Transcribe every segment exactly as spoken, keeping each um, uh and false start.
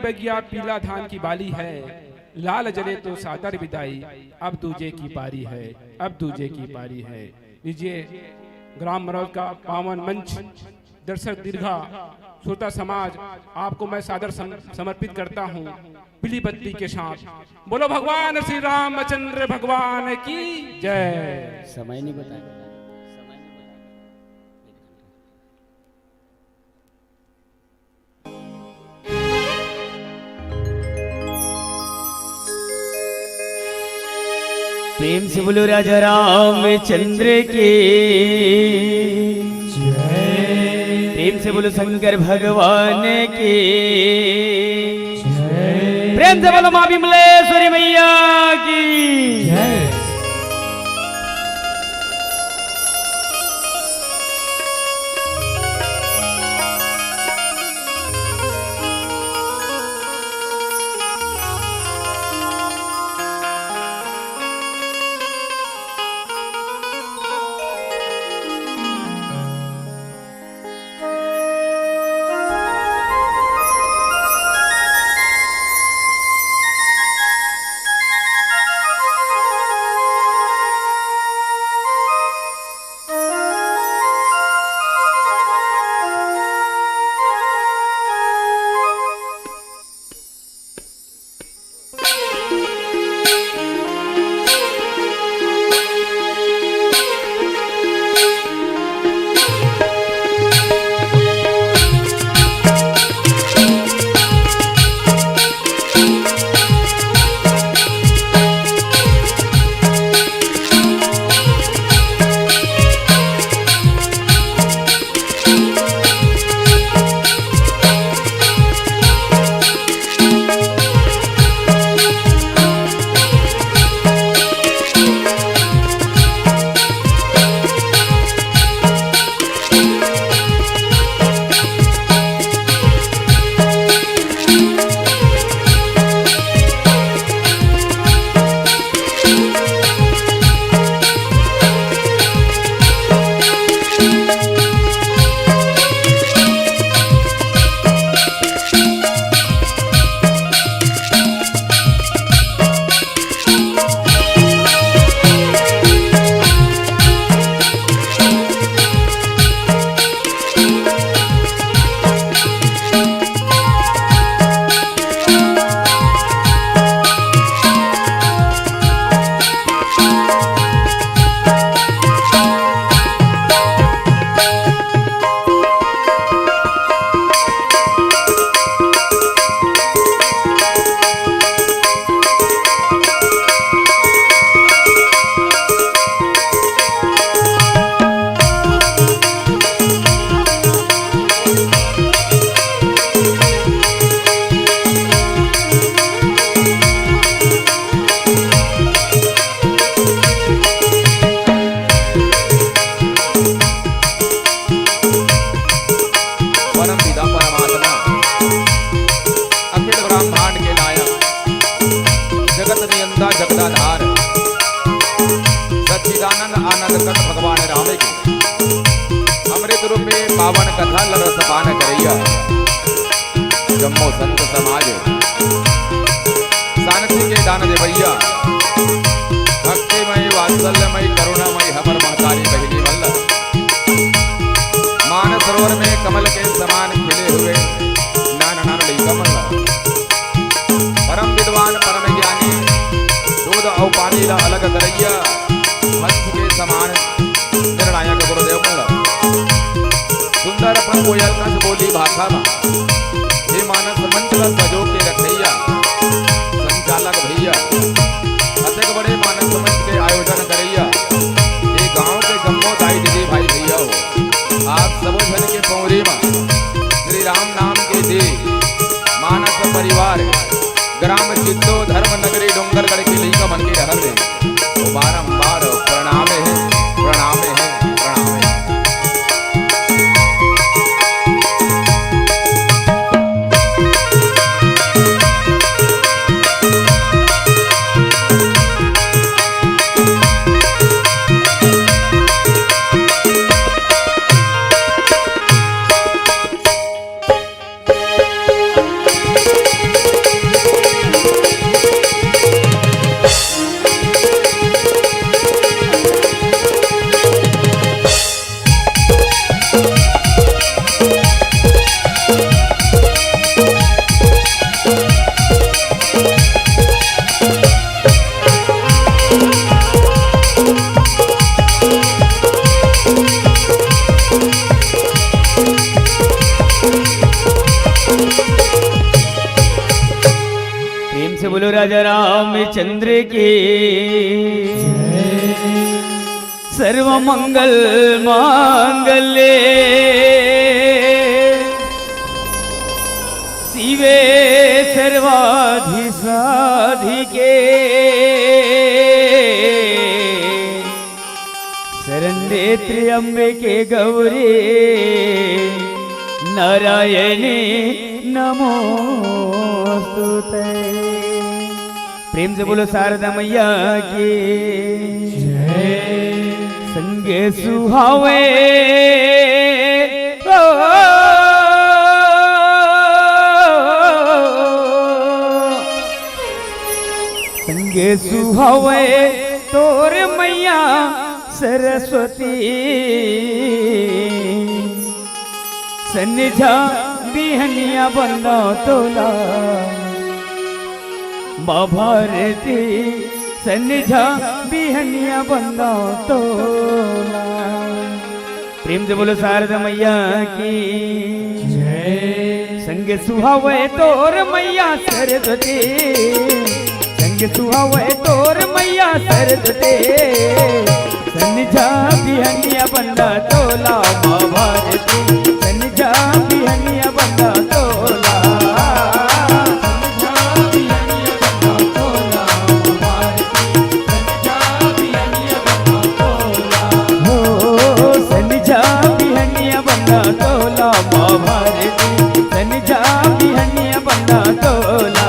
बगिया पीला धान की बाली है, लाल जले तो सादर बिदाई, अब दूजे की पारी है, अब दूजे की पारी है। लीजिए, ग्राम मरौद का पावन मंच, दर्शक दीर्घा, श्रोता समाज, आपको मैं सादर सम-, समर्पित करता हूँ पीली बत्ती के साथ। बोलो भगवान श्री रामचंद्र भगवान की जय। समय नहीं बताया। प्रेम से बोलो राजा रामचंद्र की। प्रेम से बोलो शंकर भगवान की। प्रेम से बोलो माँ विमलेश्वरी मैया की। परम पिता परमात्मा, अखिल ब्रह्मांड के नायक, जगत नियंता जगदाधार, सच्चिदानंद आनंद कट भगवान राम के अमृत रूपी पावन कथा ल रसपान करइया जम्मो संत समाज, शांति के दान देवइया, भक्तिमय, वात्सल्यमय, करुणामय हमर महतारी बहिनी मन ल, मानस सरोवर में कमल के समान खिले हुए नान नान लइका मन ल, परम विद्वान, परम ज्ञानी, दूध अउ पानी ल अलग करइया, हंस के समान निर्णायक गुरुदेव मन ल, सुंदर अपन कोयल कस बोली भाखा म, हे मानस मंच ल सजो के रखइया संचालक भइया, अतेक बड़े मानस मंच के आयोजन करइया, ये गांव के जम्मो दाई दीदी भाई भइया हो, आप सबो झन के पौरी म श्री राम नाम के दे मानस परिवार, ग्राम चित्तो, धर्म नगरी, डोंगरगढ़ के लइका मन के रहर रे। तो बारंबार प्रणाम हे, प्रणाम हे, प्रणाम हे। से बोलो राजा रामचंद्र की। सर्व मंगल मांगल्ये शिवे सर्वाधि साधिके शरण्ये त्र्यंबके गौरी नारायणी नमोस्तुते। प्रेम से बोलो शारदा मैया की। संगे सुहावे ओ, संगे सुहावे तोर मैया सरस्वती। संझा बिहनिया बंदा तोला माँ भारती। संझा बिहनिया बंदा तोला। प्रेम से बोलो शारदा मैया की। संग सुहावे तोर मैया सरस्वती। संग सुहावे तोर मैया सरस्वती। संझा बिहनिया बंदा तोला माँ भारती। संझा बिहनिया बंदा तोला। हो संझा बिहनिया बंदा तोला माँ भारती। संझा बिहनिया बंदा तोला।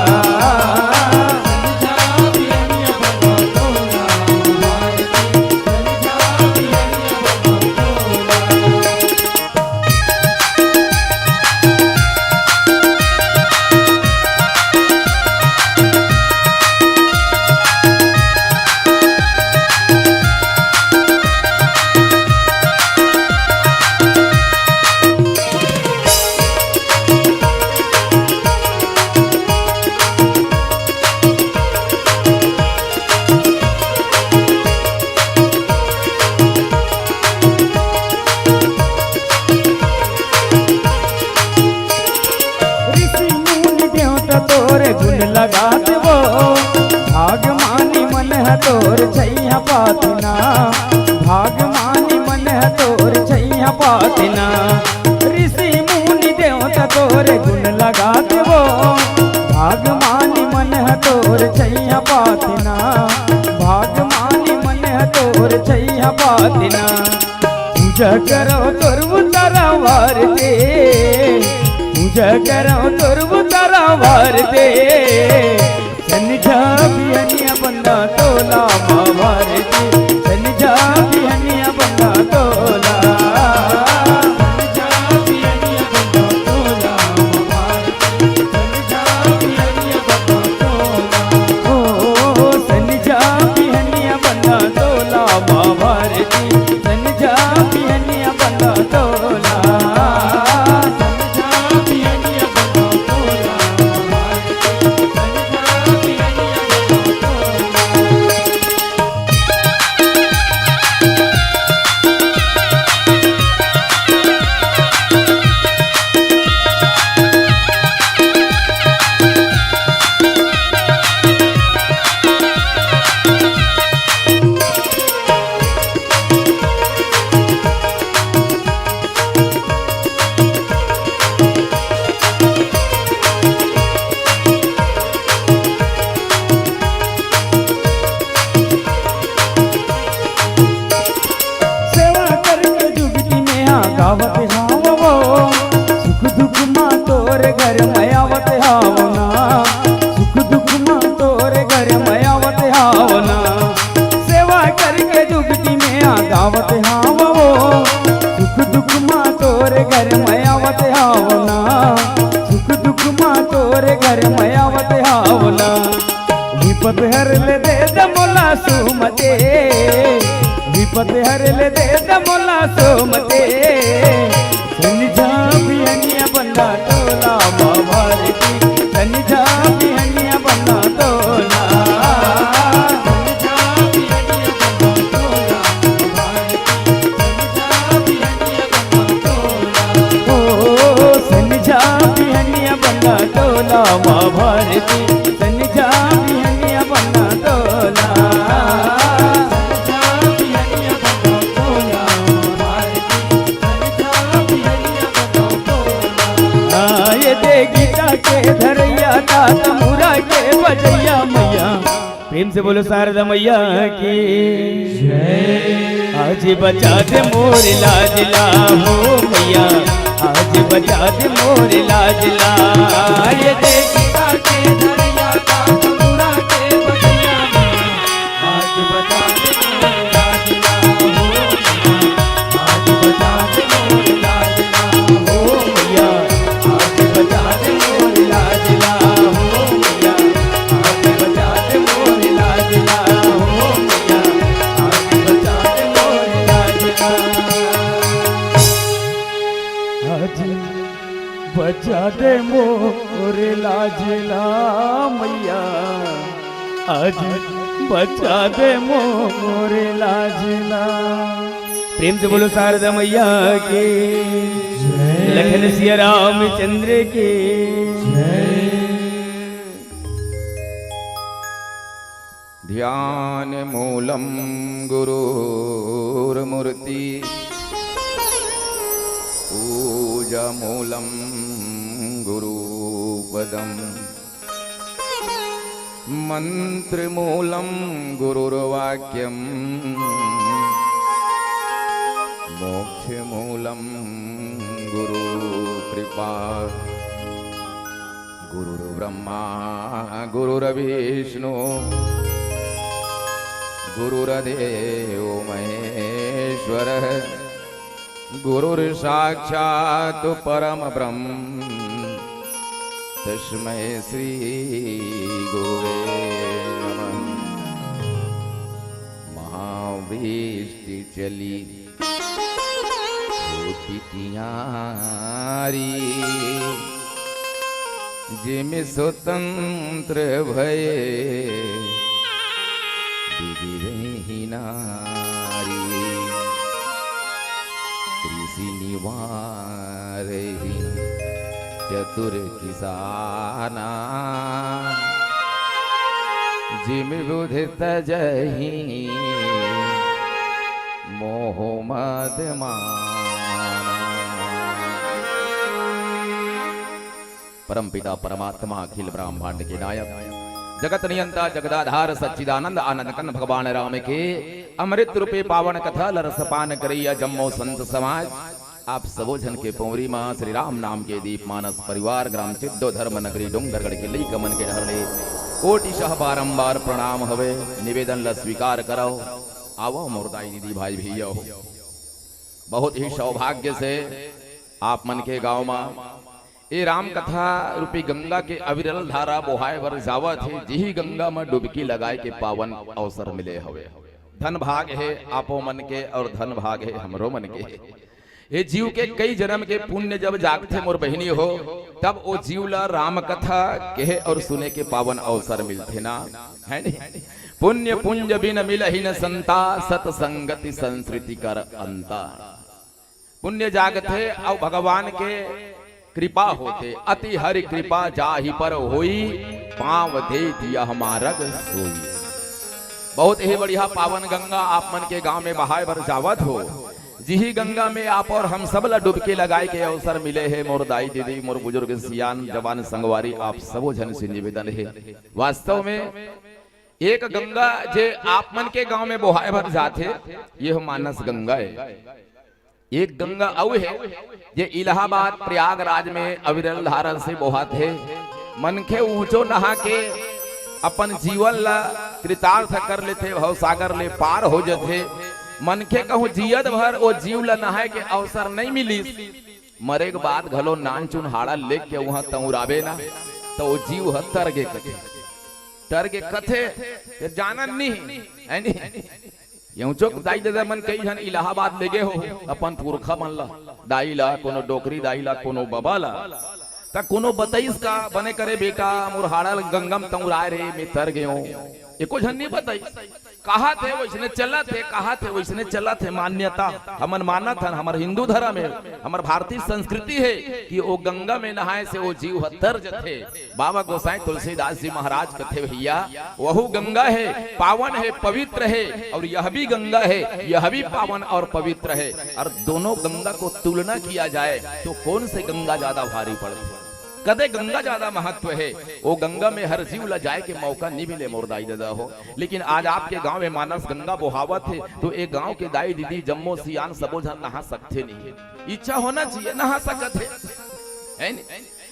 ऋषि मुनि देवता तोरे गुण लगा देवो। भागमानी मन ह तोर छैया पातना। भागमानी मन ह तोर छैया पातना। ऋषि मुनि देवता तोरे गुण लगा देवो। भागमानी मन ह तोर छैया पातना। भागमानी मन ह तोर छैया पातना। पूजा करो तोर उतारा वार दे। पूजा करो तोर उतारा वार दे। संझा बिहनिया बंदा तोला माँ भारती। संझा बिहनिया बंदा तोला। ओ संझा बिहनिया बंदा तोला माँ भारती। संझा बिहनिया बंदा तोला। सेवा करके जुगती में आ गावत हाव वो। सुख दुख मा तोर घर में आवत हाव ना। सुख दुख मा तोर घर में आवत हाव ना। सेवा करके जुगती में आ गावत हाव वो। सुख दुख मा तोर घर में आवत हाव ना। सुख दुख मा तोर घर में आवत हाव ना। विपत हर ले दे दे मोला सुमते। विपत हर ले दे दे मोला सुमते। संझा बिहनिया बंदा तोला माँ भारती। संझा बिहनिया बंदा तोला। ओ संझा बिहनिया बंदा तोला माँ भारती, संझा बिहनिया बना तोला। हाँ, ये दे गीता के धरैया, तात मुरा के बजैया मैया। प्रेम से बोलो शारदा मैया की। आज बचा दे मोर लाज ला हो मैया, आज बचा दे मोर लाज ला। ये देख आज बचा दे मोर लाज ला मैया, आज बचा दे मोर लाज ला। प्रेम से बोलो शारदा मैया की। लखन सिया रामचंद्र की। ध्यान मूलं गुरोर्मूर्ति, पूजा मूलं गुरुपदम, मंत्र मूलं गुरुर्वाक्यम, मोक्ष मूलं गुरु कृपा। गुरुर्ब्रह्मा गुरुर्विष्णु गुरुर्देव महेश्वर, गुरुर्साक्षात् परम ब्रह्म, तस्मै श्री गुरुवे नमः। महावृष्टि चली होती तिहारी, जिम स्वतंत्र भय बिगड़े ही नारी। कृषि निवारहि चतुर किसाना, जिम बुध तजही मोह मद माना। परम पिता परमात्मा अखिल ब्रह्मांड के नायक, जगत नियंता जगदाधार सच्चिदानंद आनंद कंद भगवान राम के अमृत रूपी पावन कथा ल रसपान करैया जम्मो संत समाज, आप सबो झन के पौरी म श्री राम नाम के दीप मानस परिवार, ग्राम चिड्डो, धर्म नगरी, डोंगरगढ़ के लइका मन के डहर ले कोटि सह बारंबार प्रणाम हवे। निवेदन ल स्वीकार करव। आवव मोर दाई दीदी भाई भैया हो, बहुत ही सौभाग्य से आप मन के गांव म ए राम कथा रूपी गंगा के अविरल धारा बोहाय बर जावत हे, जिही गंगा म डुबकी लगाए के पावन अवसर मिले हवे। धन भाग हे आपो मन के और धन भाग हे हमरो मन के। ए जीव के कई जन्म के पुण्य जब जागथे मोर बहिनी हो, तब ओ जीव ला राम कथा कहे और सुने के पावन अवसर मिलथे ना, है नी? पुण्य पुंज बिन मिलहि न संता, सत संगति संस्कृति कर अंता। पुण्य जागथे अउ भगवान के कृपा होथे। अति हरि कृपा जाहि पर होई, पाँव देत यह मारग सोई। बहुत ही बढ़िया पावन गंगा आप मन के गांव में बहाय बर जावत हो। जिही गंगा में आप और हम सब ला डुबकी लगाए के अवसर मिले हे। मोर दाई दीदी, मोर बुजुर्ग सियान जवान संगवारी, आप सबो झन से निवेदन हे, वास्तव में एक गंगा जे आप मन के गांव में बोहाय बर जाथे, ये मानस गंगा हे। एक गंगा अउ हे, जे इलाहाबाद प्रयागराज में अविरल धारा से बोहाथे। मनखे ऊंचो नहा के अपन जीवन ला कृतार्थ कर लेथे, भवसागर ले पार हो जथे। मनखे कहूं जियत भर ओ जीव ला नहाए के अवसर नहीं मिलिस, मरे के बाद घलो नानचुन हाड़ा लेके उहां तंगुराबे ना, त ओ जीव ह तरगे कथे। तरगे कथे, ते जानन नहीं, है नहीं? यूं चोक दाई ददा मन कई झन इलाहाबाद ले गे हो, अपन पुरखा मन ला, दाई ला, कोनो डोकरी दाई ला, कोनो बबा ला। त कोनो बताइस का, बने करे बेटा, मोर हाड़ा गंगम तंगुराय रे, मैं तर गयो। एको झन नहीं बताइस। कहा थे वैसने चलत हे, कहा थे वैसने चलत हे। मान्यता हमन मानत हन, हमर हिंदू धर्म हे, हमर भारतीय संस्कृति हे कि ओ गंगा में नहाए से ओ जीव ह तर जथे। बाबा गोसाई तुलसीदास जी महाराज कथे, भैया, वहू गंगा हे, पावन हे, पवित्र हे, और यह भी गंगा हे, यह भी पावन और पवित्र हे। और दोनों गंगा को तुलना किया जाए तो कौन से गंगा ज्यादा भारी पड़थे? कदे गंगा ज्यादा महत्व हे? ओ गंगा में हर जीव ला जाए के मौका नी मिले, मोर दाई ददा हो। लेकिन आज आपके गांव में मानस गंगा बोहावत हे, तो ए गांव के दाई दीदी, जम्मो सियान, सबो झन नहा सकथे नहीं। इच्छा होना चाहिए, नहा सकत हे, है नी?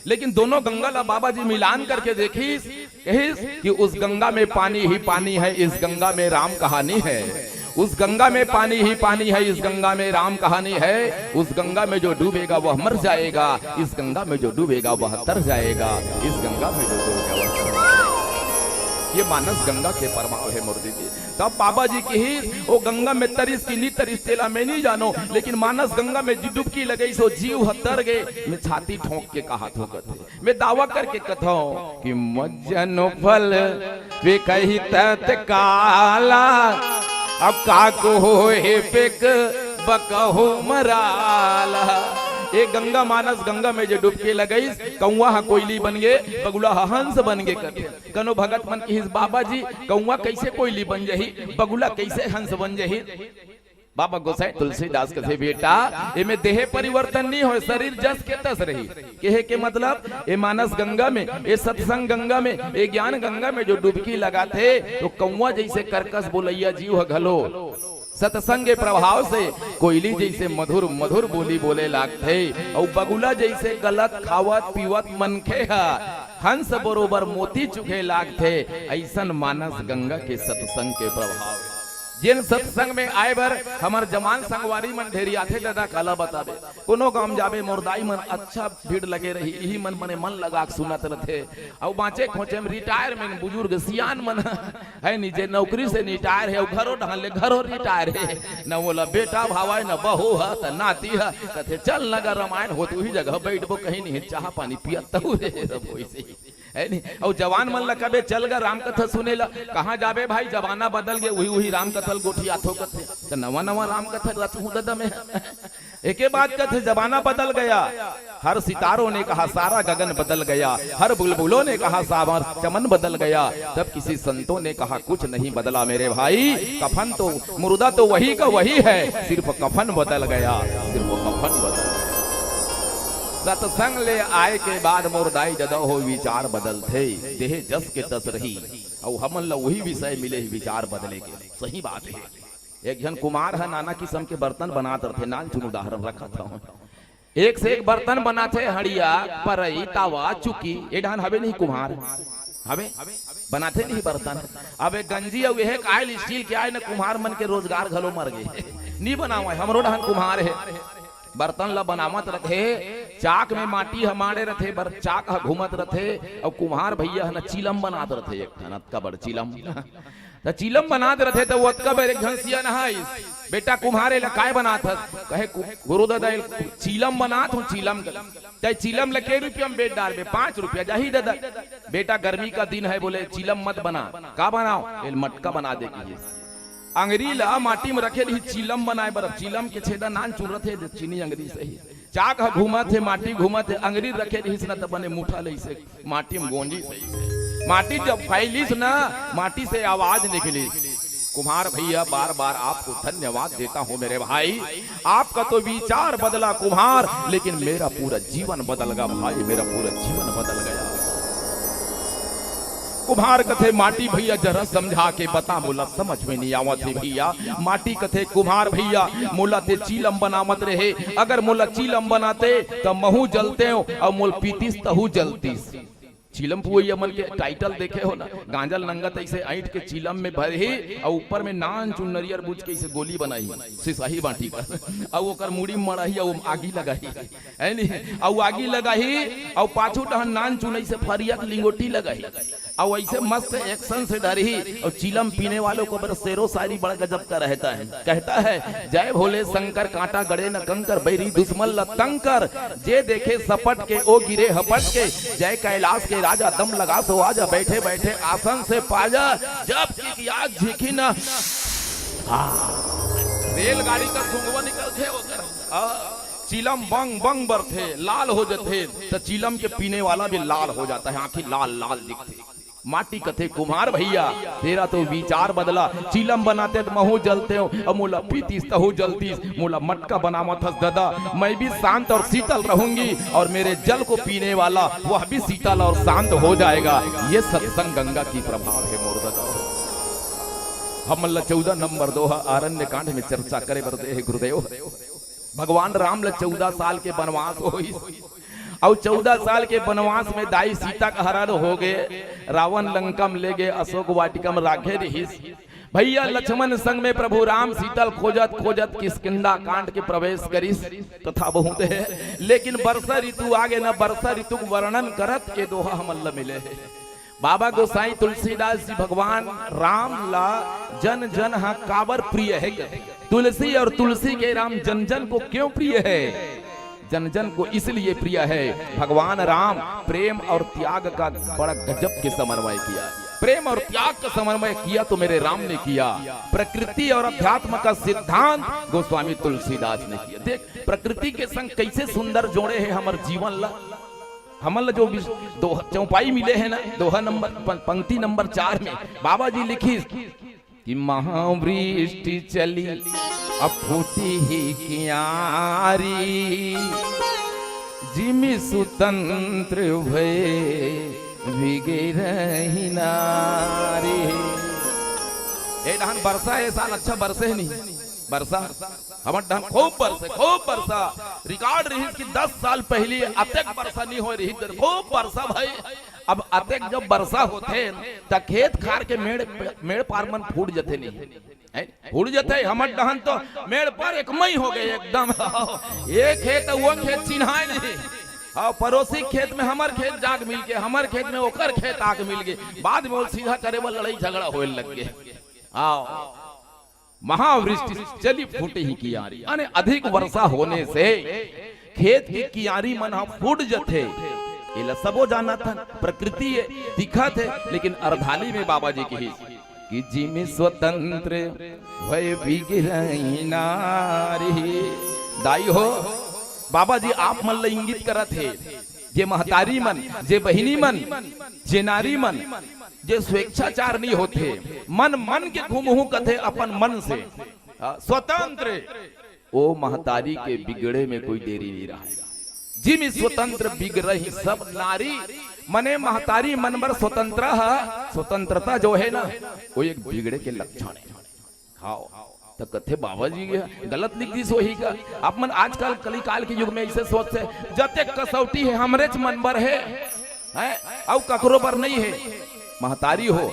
लेकिन दोनों गंगा ला बाबा जी मिलान करके देखिस, कहिस कि उस गंगा में पानी ही पानी है, इस गंगा में राम कहानी है। उस गंगा में पानी ही पानी है, इस गंगा में राम कहानी है। उस गंगा में जो डूबेगा वह मर जाएगा, इस गंगा में जो डूबेगा वह तर जाएगा, इस गंगा में जो डूबेगा वह तर जाएगा। ये मानस गंगा के प्रभाव हे मोर दीदी। तब बाबा जी कहिस, ओ गंगा में तरिस कि नी तरिस तेला मैं नी जानों, लेकिन मानस गंगा में डुबकी लगइस, ओ जीव ह तर गे। मैं छाती ठोंक के कहाथों कथे, मैं दावा करके कथों कि मज्जन फल वे कही तत्काला, अब काको होए बेक बकहु मराला। ए गंगा मानस गंगा में जे डुबकी लगइस, कौआ ह कोइली बन गे, बगुला ह हंस बन गे कथे। कनो भगत मन कहिस, बाबा जी, कौआ कइसे कोइली बन जही, बगुला कइसे हंस बन जही? बाबा गोसाई तुलसीदास कथे, बेटा, एमे देह परिवर्तन नी होय, शरीर जस के तस रही। केहे के मतलब, ए मानस गंगा में, ए सत्संग गंगा में, ए ज्ञान गंगा में जो डुबकी लगाथे, तो कौआ जइसे कर्कश बोलइया जीव ह घलो सत्संग के प्रभाव से कोइली जइसे मधुर मधुर बोली बोले लागथे, अउ बगुला जइसे गलत खावत पीवत मनखे ह हंस बरोबर मोती चुगे लागथे। अइसन मानस गंगा के सत्संग के प्रभाव। जेन सत्संग में आए बर हमर जवान संगवारी मन ढेरियाथे, ददा काला बताबे, कोनो गांव जाबे, मोर दाई मन अच्छा भीड़ लगे रही, इही मन मने मन लगा के सुनत रथे। अउ बाँचे खोचे में रिटायरमेंट बुजुर्ग सियान मन हे नी, जे नौकरी से रिटायर हे, अउ घरो डहन ले घरो रिटायर हे, न ओला बेटा भावय, न बहू ह, त नाती ह। कथे, "चल न गा, रामायण होत उही जगह बइठबो, कहीं नहीं चाह पानी पियत तहु रे रबो।" अइसे ही हे नी। अउ जवान मन ला कबे, "चल गा राम कथा सुने ला।" कहाँ जाबे भाई, जमाना बदल गे, उही उही राम कथा ल गोठियाथो कथे। त नवा नवा राम कथा रचहूँ ददा मैं। एके बात कथे, जमाना बदल गया। हर सितारों ने कहा सारा गगन बदल गया, हर बुलबुलों ने कहा सारा चमन बदल गया। तब किसी संतों ने कहा कुछ नहीं बदला मेरे भाई, कफन तो, मुर्दा तो वही का वही है, सिर्फ कफन बदल गया, सिर्फ कफन बदल गया। सत्संग ले आए के बाद मोर दाई ददा हो विचार बदलथे, देह जस के तस रही, अउ हमन ला वही विषय मिले ही विचार बदले के। सही बात हे। एक झन कुम्हार ह नाना किसम के बर्तन बनात रथे, नान चुन उदाहरण रखत हवं। एक से एक बर्तन बनाथे, हड़िया, परई, तावा, चुकी, ए डहन हवे नहीं कुम्हार? हवे? बनाथे नहीं बर्तन। अब एक गंजी अउ एहे आयल स्टील के आय न, कुम्हार मन के रोजगार घलो मर गे। नी बनावय, हमरो डहन कुम्हार हे। बर्तन ल बनावत रथे, चाक में माटी ह माड़े रथे, बर-, चाक ह घूमत रथे, अउ कुम्हार भैया ह न चीलम बनात रथे, एक ठन अतका बड़ चीलम। त चीलम बनात रथे, त ओतका बेर एक झन सियान आइस, "बेटा कुम्हार, एला काय बनात हस?" कहे, "गु-, गुरु ददा, ए चीलम बनात हूँ, चीलम।" "तै चीलम ल के रुपया म बेच डारबे?" "पाँच रुपया जाही ददा।" "बेटा, गर्मी का दिन है," बोले, "चीलम मत बना।" "का बनाओ?" "एल मटका बना दे," कहिस। अंगरी ल माटी म रखे रही चीलम बनाए बर। अब चीलम के छेदा नान चुन रथे, चीनी अंगरी सही। चाक ह घूमत हे, माटी घूमत हे, अंगरी रखे रहिस न त बने मुठा ले अइसे माटी म गोंजिस। माटी जब फैलिस न, माटी से आवाज निकलिस, "कुम्हार भैया, बार बार आपको धन्यवाद देता हूँ मेरे भाई, आपका तो विचार बदला कुम्हार, लेकिन मेरा पूरा जीवन बदल गया भाई, मेरा पूरा जीवन बदल गया।" कुम्हार कथे, "माटी भैया जरा समझा के बता, मोला समझ में नहीं आवत हे भैया।" माटी कथे, "कुम्हार भैया, मोला ते चीलम बनावत रहे, अगर मोला चीलम बनाते त महू जलतेंव, अउ मोल पीतिस तहू जलतिस।" चीलम पुवैया मन के टाइटल देखे हो ना, गांजा ल नंगत अइसे ऐंठ के चीलम में भरही अउ ऊपर में नान चुन नरियर बूझ के अइसे गोली बनाही, सिसाही बांटी का, अउ ओकर मुड़ी म मड़ाही अउ आगी लगाही, है नी? अउ आगी लगाही अउ पाछू डहन नान चुन अइसे फरिया के लिंगोटी लगाही अउ अइसे मस्त एक्शन से डरही। अउ चीलम पीने वालों को बड़ा शेरो शायरी बड़ा गजब का रहता है, कहता है, "जय भोले शंकर, कांटा गड़े न कंकर, बैरी दुश्मन ल तंग कर, जे देखे सपट के, ओ गिरे हपट के, जय कैलाश के राजा दम लगा सो आजा, बैठे बैठे आसन से पाजा। जब किकियात झिकी ना, हाँ, रेलगाड़ी का सुंगवा निकलथे ओकर। हाँ, चिलम बंग बंग बरथे, लाल हो जथे, त चिलम के पीने वाला भी लाल हो जाता है, आंखी लाल लाल दिखथे। माटी कथे कुम्हार भैया, तेरा तो विचार बदला, चिलम बनाते त महू जलते हो, अब मोला पीतीस तहू जलतीस, मोला मटका बनावत हस ददा, मैं भी शांत और शीतल रहूंगी और मेरे जल को पीने वाला वह भी शीतल और शांत हो जाएगा। ये सत्संग गंगा की प्रभाव है मोर ददा। हमन ला चौदह नंबर दोहा आरण्य कांड में चर्चा करे बर दे हे गुरुदेव। भगवान राम ला चौदह साल के बनवास होइस, अउ चौदह साल के बनवास में दाई सीता का हरण हो गे, रावण लंका में ले गे, अशोक वाटिका में राखे रिहिस। भैया लक्ष्मण संग में प्रभु राम सीता ल खोजत खोजत किष्किंधा कांड के प्रवेश करिस। कथा बहुत है, लेकिन वर्षा ऋतु आ गे ना, वर्षा ऋतु के वर्णन करत ये दोहा हमन ला मिले है। बाबा गोसाई तुलसीदास जी भगवान राम ला जन जन हा काबर प्रिय है कथे। तुलसी और तुलसी के राम जन जन को क्यों प्रिय है? जन जन को इसलिए प्रिय है, भगवान राम प्रेम और त्याग का बड़ा गजब के समन्वय किया। प्रेम और त्याग का समन्वय किया तो मेरे राम ने किया। प्रकृति और अध्यात्म का सिद्धांत गोस्वामी तुलसीदास ने किया। देख, प्रकृति के संग कैसे सुंदर जोड़े है हमर जीवन ला। हमन ला जो विस-, दोहा, चौपाई मिले है ना, दोहा नंबर पं-, पंक्ति नंबर चार में बाबा जी लिखिस कि महावृष्टि चली अब फूटी ही कियारी, जिमि स्वतंत्र भय बिगड़ही नारी। ए डहन बरसा, ए साल अच्छा बरसे नहीं बरसा। हमर डहन खूब बरसे, खूब बरसा। रिकॉर्ड रिहिस कि दस साल पहिली अतेक बरसा नी होय रिहिस, खूब बरसा भाई। अब अतेक जब बरसा होथे, त खेत खार के मेड़, मेड़ पार मन फूट जथे नहीं, हैं? फूट जथे। हमर डहन तो मेड़ पार एकमई हो गे एकदम। ये खेत, वो खेत चिन्हाय नहीं। हाँ, पड़ोसी खेत में हमर खेत जाके मिल गे, हमर खेत में ओकर खेत आके मिल गे, बाद में वो सीधा करे बर लड़ाई झगड़ा होए लग गे। आओ, महावृष्टि चली फूटही कियारी, यानी अधिक वर्षा होने से खेत के कियारी मन ह फूट जथे। एला सबो जानत हन, प्रकृति ये दिखत हे, लेकिन अरधाली में बाबा जी किहिस कि जिमि स्वतंत्र भय बिगड़ही नारी। दाई हो, बाबा जी आप मन ल इंगित करत हे, जे महतारी मन, जे बहिनी मन, जे नारी मन, जे स्वेच्छाचार नहीं होथे, मन मन के घूमहूं कथे अपन मन से, हाँ, स्वतंत्र, ओ महतारी के बिगड़े में कोई देरी नहीं रहा। जिमि स्वतंत्र बिगड़ही सब नारी, मने महतारी मन बर स्वतंत्र ह, स्वतंत्रता जो है ना, वो एक बिगड़े के लक्षण है। हाव, त कथे बाबा जी गलत लिख दिस होही का? आप मन आजकल कलिकाल के युग में ऐसे सोचथे, जतेक कसौटी हे हमरेच मन बर हे, हैं? अउ ककरो बर नहीं हे। महतारी हो,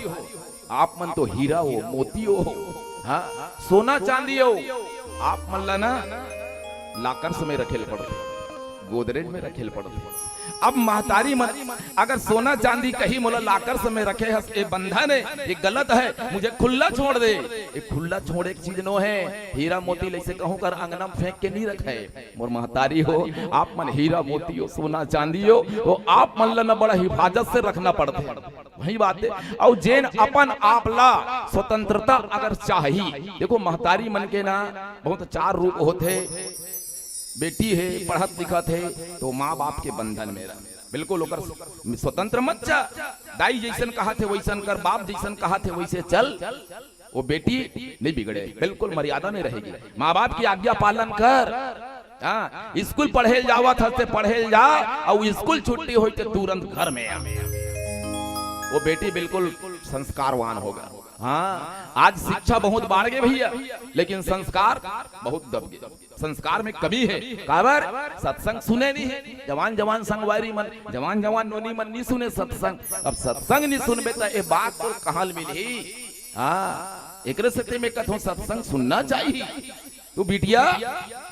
आप मन तो हीरा हो, मोती हो, हाँ, सोना चांदी हो, आप मन ला ना लॉकर्स में रखे ल पड़थे, गोदरेज में रखे ल पड़थे। अब महतारी मन अगर सोना चांदी कही मोला लॉकर्स में रखे हस, ए बंधन हे, ये गलत हे, मुझे खुल्ला छोड़ दे। ये खुल्ला छोड़े के चीज नो हे। हीरा मोती ल अइसे कहूं कर अंगना में फेंक के नहीं रखे। मोर महतारी हो, आप मन हीरा मोती हो, सोना चांदी हो, तो आप मन ला ना बड़ा हिफाजत से रखना पड़थे। वही बात हे। अउ जेन अपन आप ला स्वतंत्रता अगर चाही, देखो महतारी मन के ना बहुत चार रूप होथे। बेटी हे, पढ़त लिखत हे, तो माँ बाप के बंधन में रह, बिल्कुल ओकर स्वतंत्र मत जा। दाई जैसन कहत हे वैसन कर, बाप जैसन कहत हे वैसे चल। वो बेटी नहीं बिगड़े, बिल्कुल मर्यादा में रहेगी। माँ बाप की आज्ञा पालन कर। हाँ, स्कूल पढ़े ल जावत हस ते पढ़े ल जा, अउ स्कूल छुट्टी होई ते तुरंत घर में आ। वो बेटी बिल्कुल संस्कारवान होगा। हाँ, आज शिक्षा बहुत बाढ़ गे भैया, लेकिन संस्कार बहुत दब गे। संस्कार में कमी हे। काबर? सत्संग सुने नहीं हे। जवान जवान संगवारी मन, जवान जवान नोनी मन नहीं सुने सत्संग। अब सत्संग नहीं सुनबे त ए बात तो कहाँ ल मिलही? हाँ, एकरे सेती मैं कथों सत्संग सुनना चाहिए। तो बिटिया,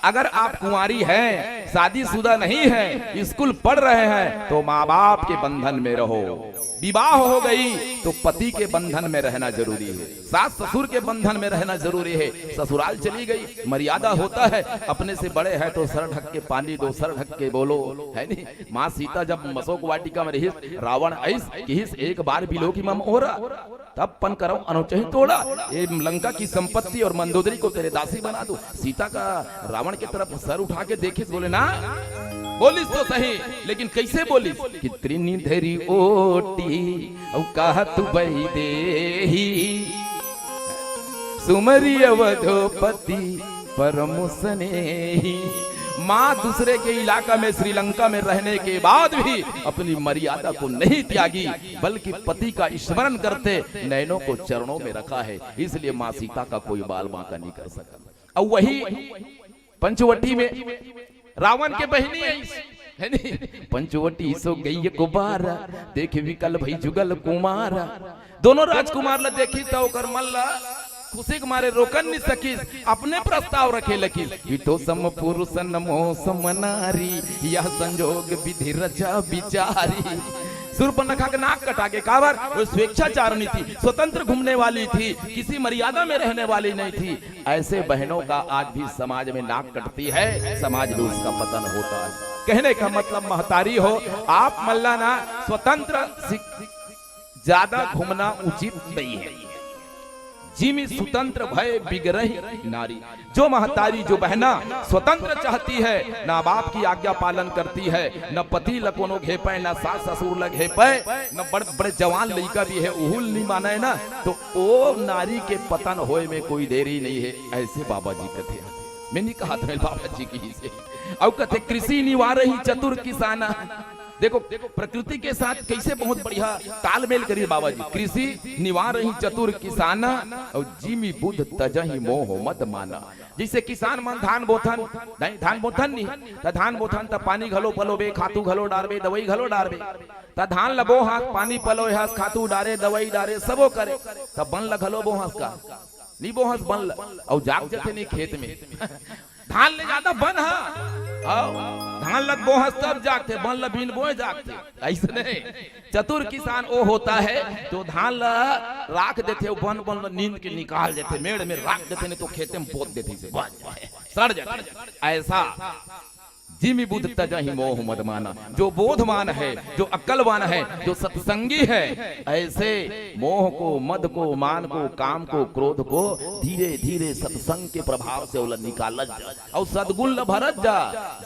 अगर आप कुंवारी हैं, शादीशुदा नहीं हैं, स्कूल पढ़ रहे हैं, तो माँ बाप के बंधन में रहो। विवाह हो गई तो पति के बंधन में रहना जरूरी है, सास ससुर के बंधन में रहना जरूरी है। ससुराल चली गई, मर्यादा होता है, अपने से बड़े हैं तो सर ढक के पानी दो, सर ढक के बोलो, है नहीं? माँ सीता जब मशोक वाटिका में रहिस, रावण अइस किहिस, "एक बार बिलो की मम ओरा, तब पन करौं अनोचहि तोड़ा, ये लंका की संपत्ति और मंदोदरी को तेरे दासी बना दूं।" सीता का रावण की तरफ सर उठा के देखिस, बोले, "ना।" बोलिस तो सही, लेकिन कैसे बोलिस कि "त्रिनि धरि ओटी, अउ कहत वैदेही, सुमरि अवधोपति परम स्नेही।" माँ दूसरे के इलाका में, श्रीलंका में रहने के बाद भी अपनी मर्यादा को नहीं त्यागी, बल्कि पति का स्मरण करते नैनों को चरणों में रखा है। इसलिए माँ सीता का कोई बाल बांका नहीं कर सका। अब वही पंचवटी में रावण के बहिनी है, है नहीं? "पंचवटी सो गई गुबारा, देख विकल भई जुगल कुमारा।" दोनों राजकुमार ला देखिस त ओकर मन ला खुशी के मारे रोकन नहीं सकिस, अपने प्रस्ताव रखे लगिस। "इठो सम पुरुष न मोह सम नारी, यह संजोग विधि रचा बिचारी।" सूर्पनखा के नाक कटा के, काबर? वो स्वेच्छाचारिणी थी, स्वतंत्र घूमने वाली थी, किसी मर्यादा में रहने वाली नहीं थी। ऐसे बहनों का आज भी समाज में नाक कटती है, समाज में उसका पतन होता है। कहने का मतलब, महतारी हो, आप मन ला ना स्वतंत्र सि-, ज्यादा घूमना उचित नहीं है। "जिमि सुतंत्र भय बिगरही नारी।" जो महतारी, जो बहना स्वतंत्र चाहती है, ना बाप की आज्ञा पालन करती है, न पति ल कोनो घेपय, न सास ससुर ल घेपय, न बड़ बड़े जवान लइका भी है, उहू ल नहीं मानय ना, तो ओ नारी के पतन होय में कोई देरी नहीं है, ऐसे बाबा जी कथे। मैं नहीं कहा था बाबा जी की से। अउ कथे, "कृषि निवारही चतुर किसाना।" देखो, प्रकृति के साथ कैसे बहुत बढ़िया तालमेल करिस बाबा जी। "कृषि निवारही चतुर किसाना, अउ जिमि बुध तजहि मोह मद माना।" जैसे किसान मन धान बोथन, नहीं, धान बोथन नहीं, त धान बोथन त पानी घलो पलोबे, खातू घलो डारबे, दवाई घलो डारबे। त धान ल बोहस, पानी पलोय हस, खातू डारे, दवाई डारे, सबो करे, त बन ल घलो बोहस का? नहीं बोहस बन ल, अउ जाग जथे नहीं खेत में। धान ले जादा बन ह, अउ धान ल बोहस तब जागथे, बन ल बिन बोए जागथे। ऐसे नहीं, चतुर किसान वो होता है जो धान ल राख देथे, वो बन बन ल नींद के निकाल देथे, मेड़ में राख देथे, नहीं तो खेते में पोत देथे, इसे बन जाए, सड़ जाए। ऐसा जिमि बुध तजहि मोह मद माना, जो बोधवान है, जो अक्लवान है, जो सत्संगी है, ऐसे मोह को, मद को, मान को, काम को, क्रोध को धीरे धीरे सत्संग के प्रभाव से ओला निकालत जा, अउ सदगुण ल भरत जा।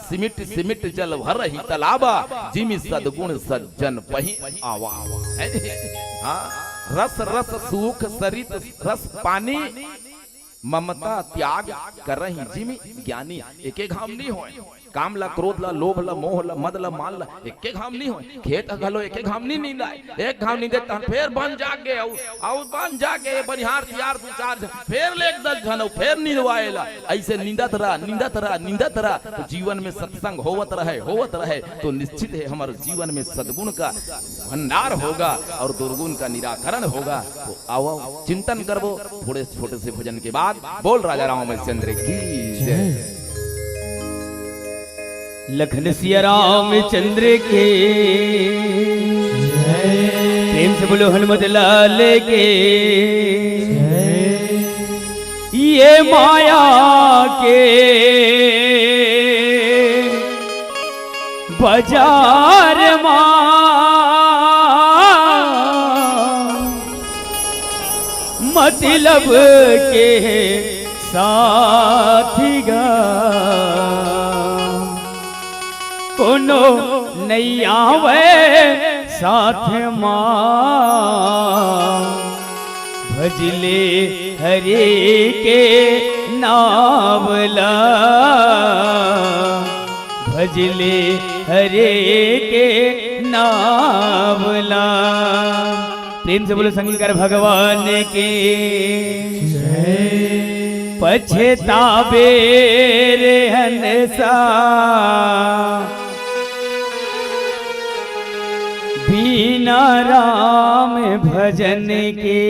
सिमिट सिमिट जल भरही तलाबा, जिमि सदगुण सज्जन पही आवा। है? हाँ, रस रस सूख सरित रस पानी, ममता त्याग करही जिमि ज्ञानी। एके घाम नहीं होय। काम ला, क्रोध ला, लोभ ला, मोह ला, मद ला, मान ला, एके घाम नहीं होय। खेत ह घलो एके घाम नहीं निंदाय। एक घाम निंदे तहन फेर बन जाग गे, अउ, अउ बन जाग गे, बनिहार तियार दू चार झन, फेर ले एक दस झन, अउ फेर निंदवाए ला। ऐसे निंदत रह, निंदत रह, निंदत रह, तो जीवन में सत्संग होवत रहे, होवत रहे, तो निश्चित है हमर जीवन में सदगुण का भंडार होगा और दुर्गुण का निराकरण होगा। तो आओ, चिंतन करबो थोड़े छोटे से भजन के बाद। बोल राजा रामचंद्र की जय। लखन सिया रामचंद्र के जय। प्रेम से बोलो हनुमत लाल के जय। ये माया के बाजार मा मतलब के साथी गा, कोनो नइ आवय साथ मा। भजले हरे के नावला, भजले हरे के नावला। प्रेम से बोलो शंकर भगवान के जय। पछतावे रे हंसा बिना राम भजन के।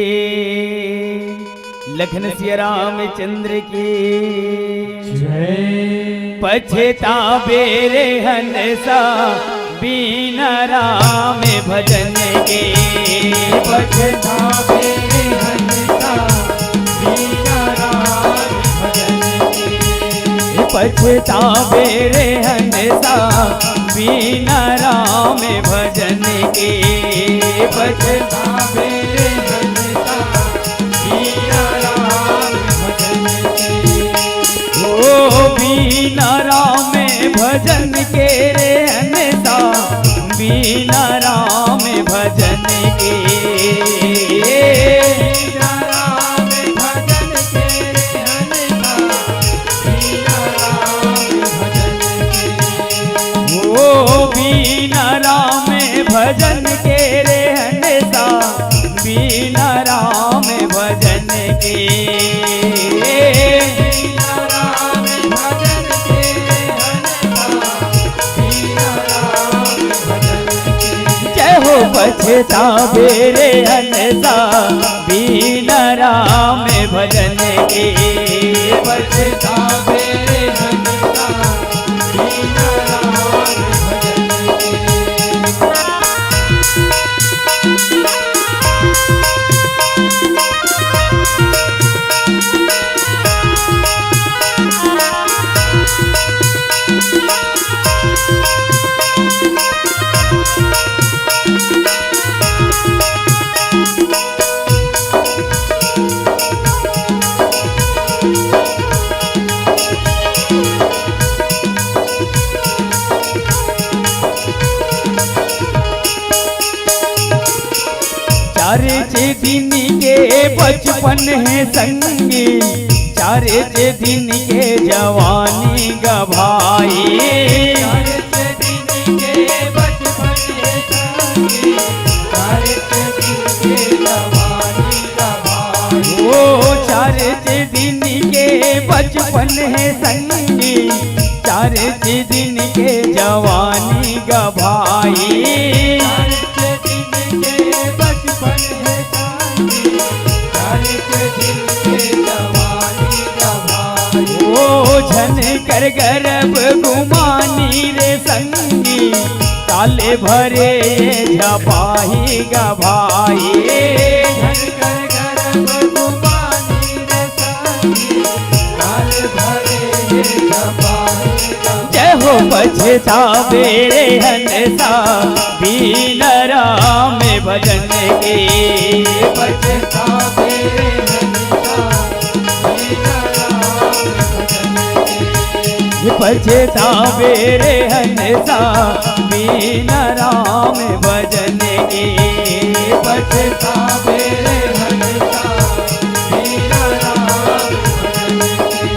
लखन सिया रामचंद्र की जय। पछतावे रे हंसा बिना राम भजन के। पछतावे रे हंसा बिना राम भजन के। पछतावे रे हंसा बिना राम भजन के। पछतावे रे हंसा बिना राम भजन के। ओ बिना राम भजन के रे हंसा, बिना राम भजन के। बिना राम भजन के रे हंसा, बिना राम भजन के। ओ बिना राम भजन के रे हंसा, बिना राम भजन के। बिना राम भजन के रे हंसा, बिना राम भजन के। जय हो। पछतावे रे हंसा बिना राम भजन के। पछतावे रे हंसा बिना राम भजन के। चार छे दिन के बचपन हे संगी, चार छे दिन के जवानी गा भाई। चार छे दिन के बचपन हे संगी, चार छे दिन के जवानी गा भाई। ओ चार छे दिन के बचपन हे संगी, चार छे दिन के जवानी गा भाई। चार छे दिन के बचपन हे संगी, चार छे दिन के जवानी गा भाई। ओ झन कर गरब गुमानी रे संगी, काले भरे ये झपाही गा भाई। झन कर गरब गुमानी रे संगी, काले भरे ये झपाही गा भाई। जय हो। पछतावे रे हंसा बिना राम भजन के। पछतावे रे हंसा बिना राम भजन के। पछतावे रे हंसा बिना राम भजन के। पछतावे रे हंसा बिना राम भजन के।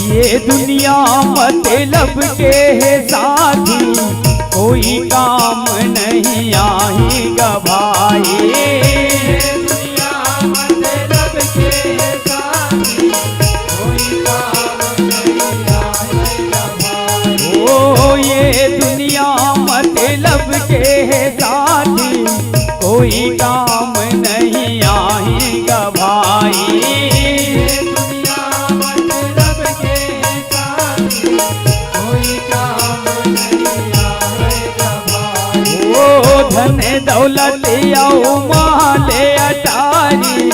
ये दुनिया मतलब के हे साथी, कोई काम नहीं आही गा भाई। ये दुनिया मतलब के हे साथी, कोई काम नहीं आही गा भाई। ओ ये दुनिया मतलब के हे साथी, कोई काम नहीं आही गा भाई। ये दुनिया मतलब के हे साथी, कोई काम नहीं आही गा भाई। ओ धन दौलत अउ माल अटारी,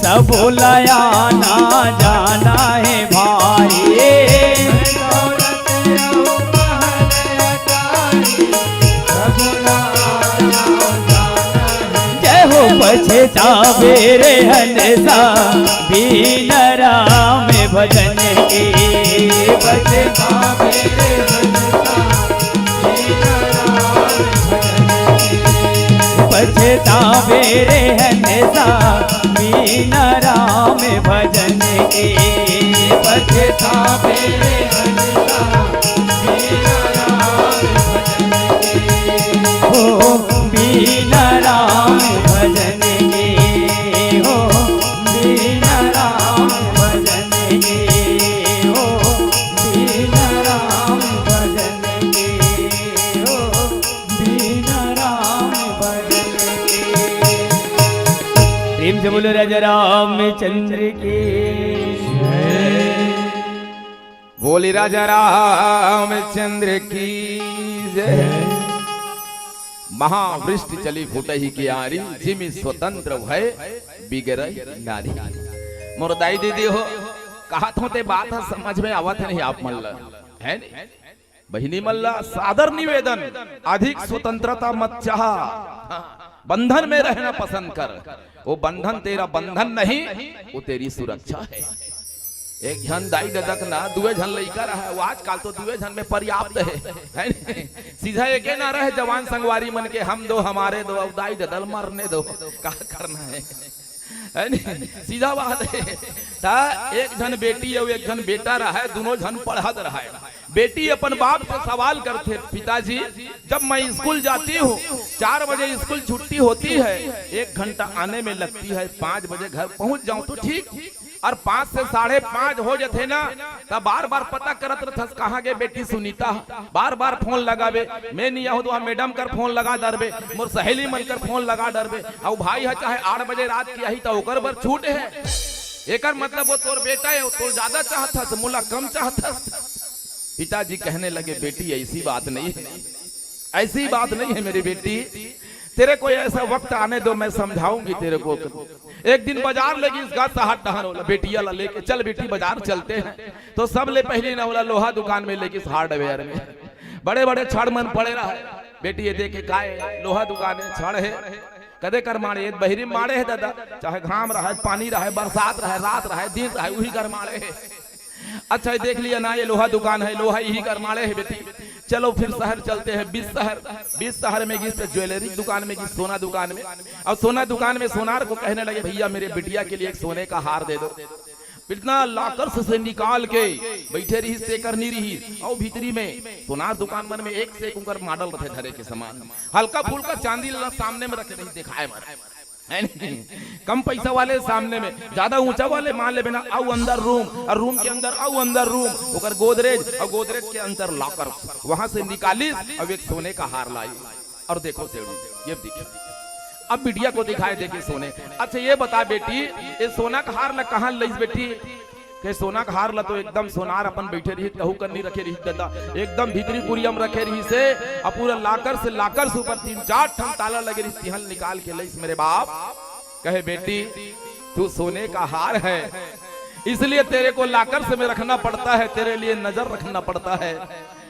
सब ला आना जाना हे भाई। जय हो। पछतावे रे हंसा बिना राम भजन के। पछतावे रे हंसा बिना राम भजन के। ताबे रे हंसा बिना राम भजन के। पछतावे रे हंसा बिना राम भजन के। हो बिना राम भजन के, हो बिना राम भजन के, हो बिना राम भजन के, हो बिना राम भजन के। प्रेम से बोलो राजा रामचंद्र की। बोली राजा रामचंद्र की जय। महावृष्टि चली फूटहि कियारी, जिमि स्वतंत्र भए बिगरहि नारी। मोर दाई दीदी हो, कहत हों ते बात ह समझ में आवत हे नहीं आप मन ला, है नहीं? बहिनी मन ला सादर निवेदन, अधिक स्वतंत्रता मत चाहा, बंधन में रहना पसंद कर। वो बंधन तेरा बंधन नहीं, वो तेरी सुरक्षा है। एक झन दाई ददा के ना, दुए झन लइका रहे, वो आजकल तो दुए झन में पर्याप्त है, है नहीं? सीधा एके ना रहे जवान संगवारी मन के, हम दो, हमारे दो, अब दाई ददा ल मरने दो, का करना है, है नहीं? सीधा बात है। ता एक झन बेटी अउ एक झन बेटा रहे, दुनों झन पढ़त रहे। बेटी अपन बाप से सवाल करथे, "पिताजी, जब मैं स्कूल जाती हूँ, चार बजे स्कूल छुट्टी होती है, एक घंटा आने में लगती है, पाँच बजे घर पहुँच जाऊँ तो ठीक, और पाँच से साढ़े पाँच हो जथे ना, तब बार बार पता करत रथस, कहाँ गे बेटी सुनीता? बार बार फोन लगाबे, मैं नहीं आहूँ तो वहाँ मैडम कर फोन लगा डरबे, मोर सहेली मन कर फोन लगा डरबे, अउ भाई ह चाहे आठ बजे रात के आही त ओकर बर छूट है। एकर मतलब वो तोर बेटा है, वो तोर ज्यादा चाहत हस, मोला कम चाहत हस।" पिताजी कहने लगे, "बेटी, ऐसी बात नहीं है, ऐसी बात नहीं है मेरी बेटी, तेरे को ऐसा वक्त आने दो, मैं समझाऊंगी तेरे को।" एक दिन बाजार ले गिस गा सहर डहर, ओला बेटिया ला लेके, "चल बेटी, बाजार चलते हैं।" तो सब ले पहली ना ओला लोहा दुकान में ले गिस, हार्डवेयर में। बड़े बड़े छड़ मन पड़े रहे। "बेटी, ये देखे, काय लोहा दुकान है, छड़ है?" "कदे कर माड़े?" "ये बहिरी माड़े है दादा, चाहे घाम रहे, पानी रहे, बरसात रहे, रात रहे, दिन रहे, उही कर माड़े है।" "अच्छा, ये देख लिया ना, ये लोहा दुकान है, लोहा इही कर माड़े है बेटी। चलो फिर शहर चलते हैं।" बीच शहर, बीच शहर में गिस तो ज्वेलरी दुकान में गिस, सोना दुकान में। और सोना दुकान में सोनार को कहने लगे, "भैया, मेरे बिटिया के लिए एक सोने का हार दे दो।" इतना लाकर से, से निकाल के बैठे रहिस, तेकर नहीं रहिस, और भीतरी में सोनार दुकान मन में एक से एक उनकर मॉडल रथे धरे के सामान, हल्का फुल्का चांदी ला सामने में रखे रहिस, दिखाए बर। है नहीं? कम पैसा वाले सामने में, ज्यादा ऊंचा वाले मान लेबे ना, अउ अंदर रूम, और रूम के अंदर अउ अंदर रूम, ओकर गोदरेज, और गोदरेज के अंदर लॉकर, वहां से निकालिस, अब एक सोने का हार लाई। और देखो सेठ जी, ये देखिए, अब बिटिया को दिखाए, देखे सोने। "अच्छा, ये बता बेटी, ये सोना का हार ला कहाँ लइस बेटी?" कहे, "सोना का हार ला तो एकदम सोनार अपन बैठे रही, तहू कर नहीं रखे रही दादा, एकदम भीतरी कुरिया में रखे रही से, अब पूरा लाकर से, लाकर से ऊपर तीन चार ठन ताला लगे रही, तिहल निकाल के लइस मेरे बाप।" कहे, "बेटी, तू सोने का हार है, इसलिए तेरे को लाकर से में रखना पड़ता है, तेरे लिए नजर रखना पड़ता है।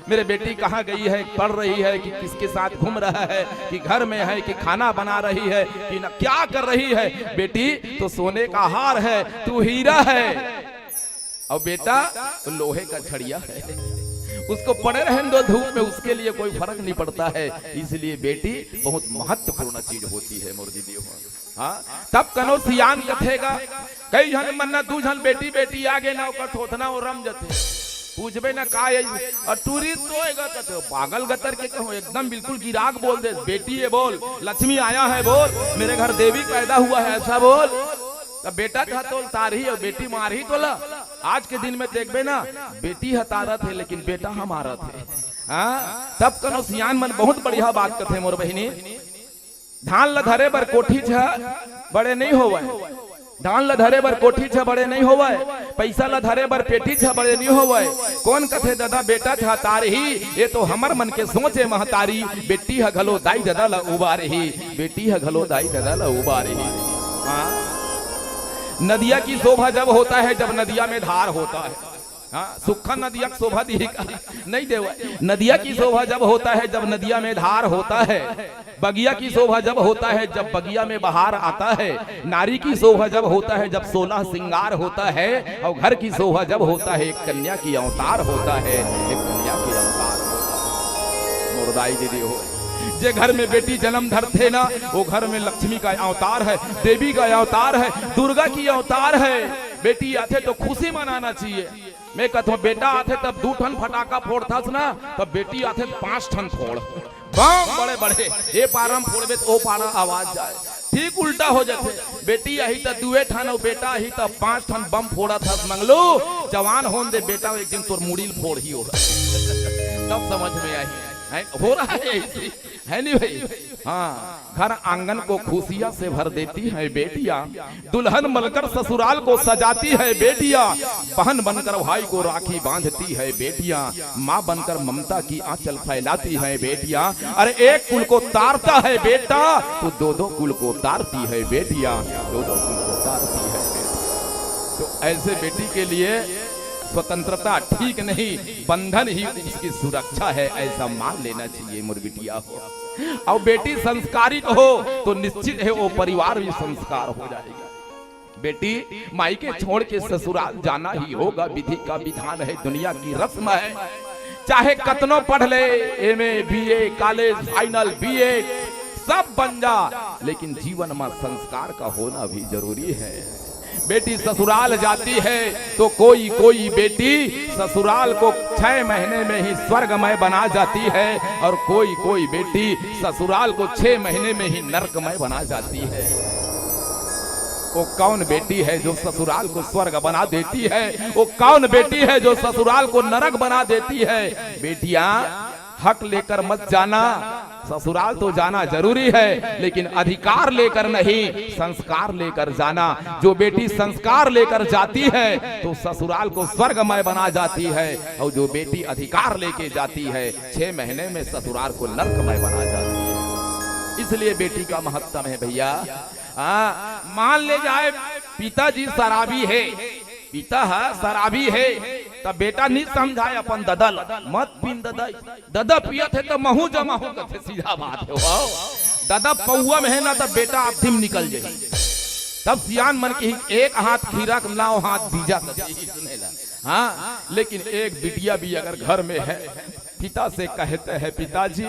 मेरे बेटी कहाँ गई है, पढ़ रही है कि किसके साथ घूम रहा है, कि घर में है, कि खाना बना रही है, कि न क्या कर रही है। बेटी, तो सोने का हार है, तू हीरा है, और बेटा तो लोहे का छड़िया है। उसको पड़े रहने दो धूप में, उसके लिए कोई फर्क नहीं पड़ता है। इसलिए बेटी बहुत महत्वपूर्ण चीज होती है।" मोर दीदी हो, हाँ, तब कनो सियान कथेगा, कई झन मन ना दू झन बेटी, बेटी आगे ना ओकर थोथना ओ रम जथे। पूछबे ना का ये, और टूरी तो एगा कथे, पागल गतर के कहूँ, एकदम बिल्कुल गिराक बोल दे, "बेटी ये बोल, लक्ष्मी आया है बोल, मेरे घर देवी पैदा हुआ है ऐसा बोल।" तब बेटा था तो तारही और बेटी मारही तो ला। आज के दिन में देखबे ना, बेटी ह तारत है लेकिन बेटा ह मारत है। हाँ, तब कनो सियान मन बहुत बढ़िया बात कथे मोर बहिनी। धान ल धरे बर कोठी छ बड़े नहीं होवय, धान ल धरे बर कोठी छ बड़े नहीं होवय, पैसा ल धरे बर पेटी छ बड़े नहीं होवय। कोन कथे ददा बेटा छ तारही, ये तो हमर मन के सोचे महतारी। बेटी ह घलो दाई ददा ल उबारही, बेटी ह घलो दाई ददा ल उबारही। हाँ? नदिया की शोभा जब होता है, जब नदिया में धार होता है। हाँ, सुक्खा नदिया के शोभा दिही का? नहीं देवय। नदिया की शोभा जब होता है, जब नदिया में धार होता है। बगिया की शोभा जब होता है, जब बगिया में बहार आता है। नारी की शोभा जब होता है, जब सोलह श्रृंगार होता है। और घर की शोभा जब होता है, एक कन्या की अवतार होता है, एक कन्या की अवतार होता है। मोर दाई दीदी हो, जे घर में बेटी जन्म धरथे ना, वो घर में लक्ष्मी का अवतार है, देवी का अवतार है, दुर्गा की अवतार है। बेटी आथे तो खुशी मनाना चाहिए। मैं कहता हूँ, बेटा आथे तब दू ठन फटाका फोड़थस ना, तब बेटी आथे त पांच ठन फोड़। बम बड़े बड़े, ए पारा म फोड़बे त ओ पारा आवाज जाए। ठीक उल्टा हो जाथे, बेटी आही त दुए ठन अउ बेटा आही त पांच ठन बम फोड़त हस मंगलू। जवान होन दे बेटा, एक दिन तोर मुड़ी ल फोड़ही ओह। तब समझ में आही। हैं? हो रहा है ऐसी, है नहीं भाई? हाँ, घर आंगन को खुशियां से भर देती है बेटियां, दुल्हन बनकर ससुराल को सजाती है बेटियां, बहन बनकर भाई को राखी बांधती है बेटियां, माँ बनकर ममता की आंचल फैलाती है बेटियां। अरे, एक कुल को तारता है बेटा, तो दो दो कुल को तारती है बेटियां, दो दो कुल को तारती है बेटियां। तो ऐसे बेटी के लिए स्वतंत्रता ठीक नहीं, बंधन ही उसकी सुरक्षा है, ऐसा मान लेना चाहिए मोर बिटिया हो। अउ बेटी संस्कारित हो तो निश्चित है वो परिवार भी संस्कार हो जाएगा। बेटी, मायके छोड़ के ससुराल जाना ही होगा, विधि का विधान है, दुनिया की रस्म है। चाहे कतनो पढ़ ले, MA, BA, college, final, BEd, सब बन जा, लेकिन जीवन में संस्कार का होना भी जरूरी है। बेटी ससुराल जाती है तो कोई कोई बेटी ससुराल को छह महीने में ही स्वर्गमय बना जाती है, और कोई कोई बेटी ससुराल को छह महीने में ही नरकमय बना जाती है। वो कौन बेटी है जो ससुराल को स्वर्ग बना देती है? वो कौन बेटी है जो ससुराल को नरक बना देती है? बेटियां, हक लेकर मत जाना। ससुराल तो जाना जरूरी है, लेकिन अधिकार लेकर नहीं, संस्कार लेकर जाना। जो बेटी संस्कार लेकर जाती है तो ससुराल को स्वर्गमय बना जाती है, और जो बेटी अधिकार लेके जाती है, छह महीने में ससुराल को नरकमय बना जाती है। इसलिए बेटी का महत्तम है भैया। हाँ, मान ले जाए पिताजी शराबी है, पिता ह शराबी हे, त बेटा नी समझाय अपन ददा ल, "मत पीन ददा, ददा पियत हे त महूं जमाहूं," कथे, सीधा बात हे वो। ददा पौवा में हे ना, त बेटा आधी म निकल जाही। तब सियान मन कही, "एक हाथ खीरा के, नौ हाथ बीजा," कथे, सुने ला। हाँ, लेकिन एक बिटिया भी अगर घर में है, पिता से कहते हैं, "पिताजी,"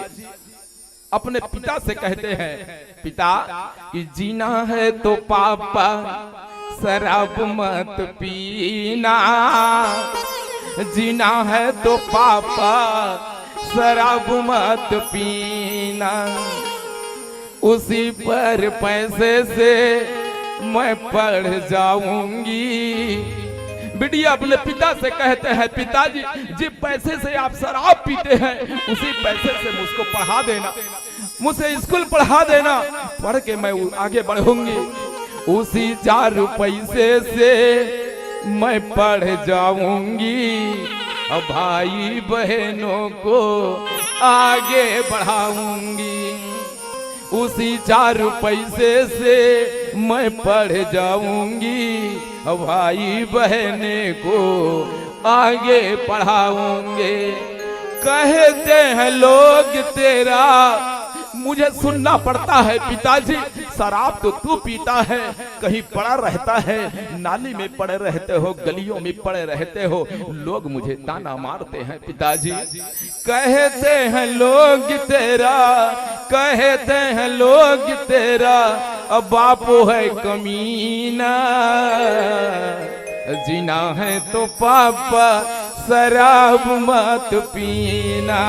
अपने पिता से कहते हैं, "पिता, कि जीना है तो पापा शराब मत पीना, जीना है तो पापा शराब मत पीना, उसी पर पैसे से मैं पढ़ जाऊंगी।" बिटिया अपने पिता से कहते हैं, "पिताजी, जिस पैसे से आप शराब पीते हैं, उसी पैसे से मुझको पढ़ा देना, मुझे स्कूल पढ़ा देना, पढ़ के मैं उ-, आगे बढ़ूंगी। उसी चार पैसे से मैं पढ़ जाऊंगी और भाई बहनों को आगे बढ़ाऊंगी। उसी चार पैसे से मैं पढ़ जाऊंगी, भाई बहने को आगे पढ़ाऊंगे।" कहते हैं लोग तेरा, मुझे सुनना पड़ता है, "पिताजी, शराब तो तू पीता है, कहीं पड़ा रहता है, नाली में पड़े रहते हो, गलियों में पड़े रहते हो, लोग मुझे ताना मारते हैं पिताजी।" कहते हैं लोग तेरा, कहते हैं लोग तेरा, अब बाप है कमीना। जीना है तो पापा शराब मत पीना,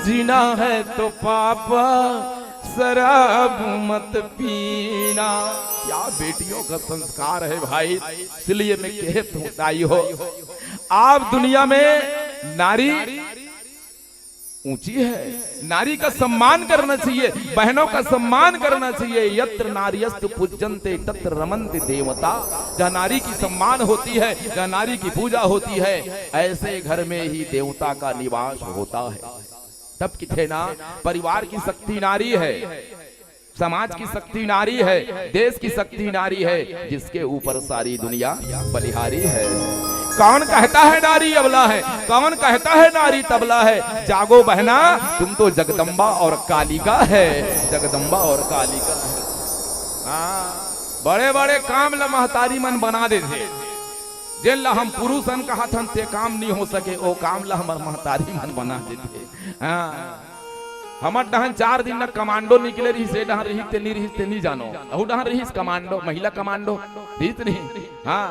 जीना है तो पापा शराब मत पीना। क्या बेटियों का संस्कार है भाई, इसलिए मैं कहत हूँ ताई हो, आप दुनिया में नारी ऊंची है, नारी का सम्मान करना चाहिए, बहनों का सम्मान करना चाहिए। यत्र नार्यस्तु पूज्यन्ते तत्र रमन्ति देवता। जहाँ नारी की सम्मान होती है, जहाँ नारी की पूजा होती है, ऐसे घर में ही देवता का निवास होता है। तब किथे ना, परिवार की शक्ति नारी है, समाज की शक्ति नारी है, देश की शक्ति नारी है, जिसके ऊपर सारी दुनिया बलिहारी है। कौन कहता है नारी अबला है, कौन कहता है नारी तबला है? जागो बहना, तुम तो जगदम्बा और कालिका है, जगदम्बा और कालिका है। हाँ, बड़े बड़े काम ल महतारी मन बना देथे। जेन ल हम पुरुषन कहत हन, ते काम नहीं हो सके, ओ काम ल हमर महतारी मन बना देथे। हाँ, हमर डहन चार दिन न कमांडो निकले रहिस, ए डहन रहिस ते नी रहिस ते नी जानो। अहू डहन रहिस कमांडो, महिला कमांडो रहिस नहीं। हाँ,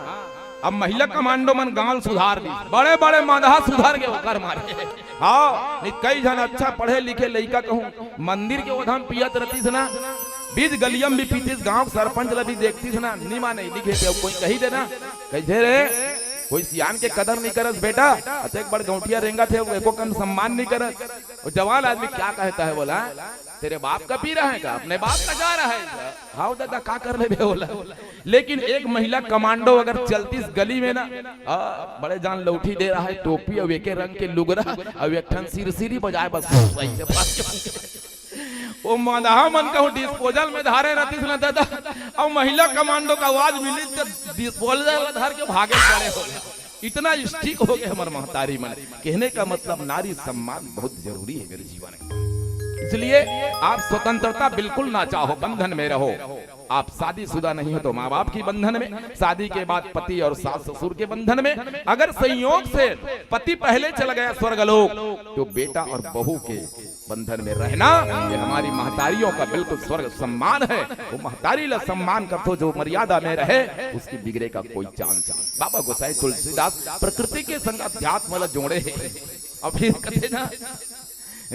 अब महिला कमांडो मन गांव ल सुधार दिस, बड़े बड़े मंदहा सुधर गे ओकर मारे। हाँ, नहीं कई झन अच्छा पढ़े लिखे लइका कहूँ मंदिर के ओधम पियत रतिस ना, बीच गलियम भी पीतिस, गांव के सरपंच ल भी देखतिस ना, नी माने, नी घेते, अब कोई कही देना, कहिथे रे, कोई सियान के कदर नहीं करस बेटा, अतेक बड़ गौंटिया रेंगत हे, एको कन सम्मान नहीं करस। वो जवान आदमी क्या कहता है बोला, तेरे बाप का पी रहा है का, अपने बाप का जा रहा है का? हाव दादा, का कर लेबे बोला। लेकिन एक महिला कमांडो अगर चलतिस गली में ना, आ, बड़े जान लौठी दे रहा है, टोपी अउ एके रंग के लुगरा, अउ एक ठन सिरसिरी बजाए बस, ऐसे बस। वो मंदहा मन कहूँ डिस्पोजल में धारे रहतिस ना दादा, अउ महिला कमांडो का आवाज मिलिस त डिस्पोजल धर के भागे पड़े हो। इतना स्ट्रिक्ट हो गए हमर महतारी मन। कहने का मतलब नारी सम्मान बहुत जरूरी है मेरे जीवन में। इसलिए आप स्वतंत्रता बिल्कुल ना चाहो, बंधन में रहो। आप शादीशुदा नहीं हो तो माँ बाप की बंधन में, शादी के बाद पति और सास ससुर के बंधन में, अगर संयोग से पति पहले चला गया स्वर्गलोक तो बेटा और बहू के बंधन में रहना, ये हमारी महतारियों का बिल्कुल स्वर्ग सम्मान है। वो महतारी ला सम्मान करथो, जो मर्यादा में रहे, उसकी बिगड़े का कोई चांस नहीं। बाबा गोसाई तुलसीदास प्रकृति के संग अध्यात्म ला जोड़े हैं। और फिर कहते ना,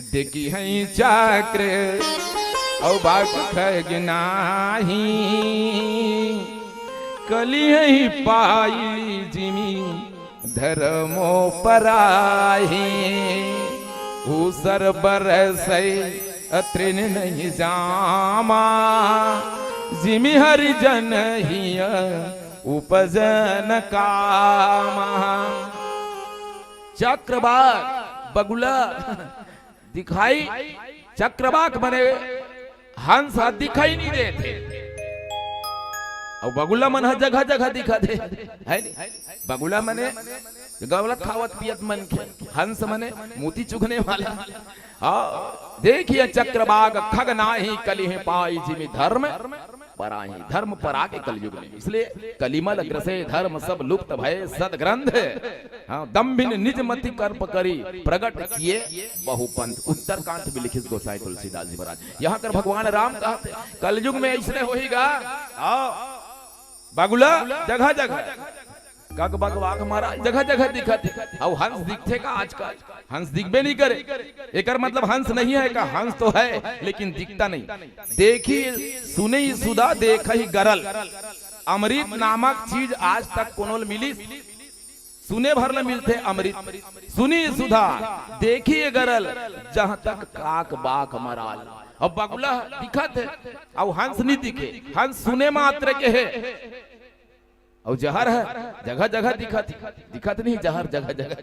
देखी है चक्र और बाग खग नाही, कली है पाई जिमी धर्मो पराही। ऊसर बरसै अत्रिन नहीं जामा, जिमि हरि जन हिय उपजन कामा। चक्रवाक बगुला दिखाई, चक्रवाक बने हंस ह दिखाई नहीं देते। अउ बगुला मन ह जगह जगह दिखत हे, है नी? बगुला मने गवलत खावत पियत मनखे, हंस मने मोती चुगने वाला। हाँ, देखिए चक्रवाक खग नाही, कलिहि पाई जिमि धर्म पराही, धर्म परा के कलयुग में। इसलिए कलिमल ग्रसे धर्म सब लुप्त भए सदग्रंथ। हाँ, दम्भिन निज मति कर्प करी, प्रगट किए बहुपंथ। उत्तरकांत भी लिखिस गोसाई तुलसीदास जी महाराज। यहाँ कर भगवान राम कहत हे, कलयुग में ऐसने होही गा। आओ, बगुला जगह जगह, गग बगवाक महाराज जगह जगह दिखत हे। अउ हंस दिखथे का आजकल? हंस दिखबे नहीं करे। एकर मतलब हंस नहीं है का? हंस तो है, लेकिन दिखता नहीं। देखी सुनी सुधा देखहि गरल, अमृत नामक चीज आज तक कोनो ल मिलिस? सुने भर ल मिलथे अमृत, सुनी सुधा, देखी गरल, जहाँ तक काक बाक मराल। अब बगुला दिखत हे, अउ हंस नहीं दिखे, हंस सुने मात्र के हे। अउ जहर ह जगह जगह दिखत, दिखत नहीं जहर जगह जगह।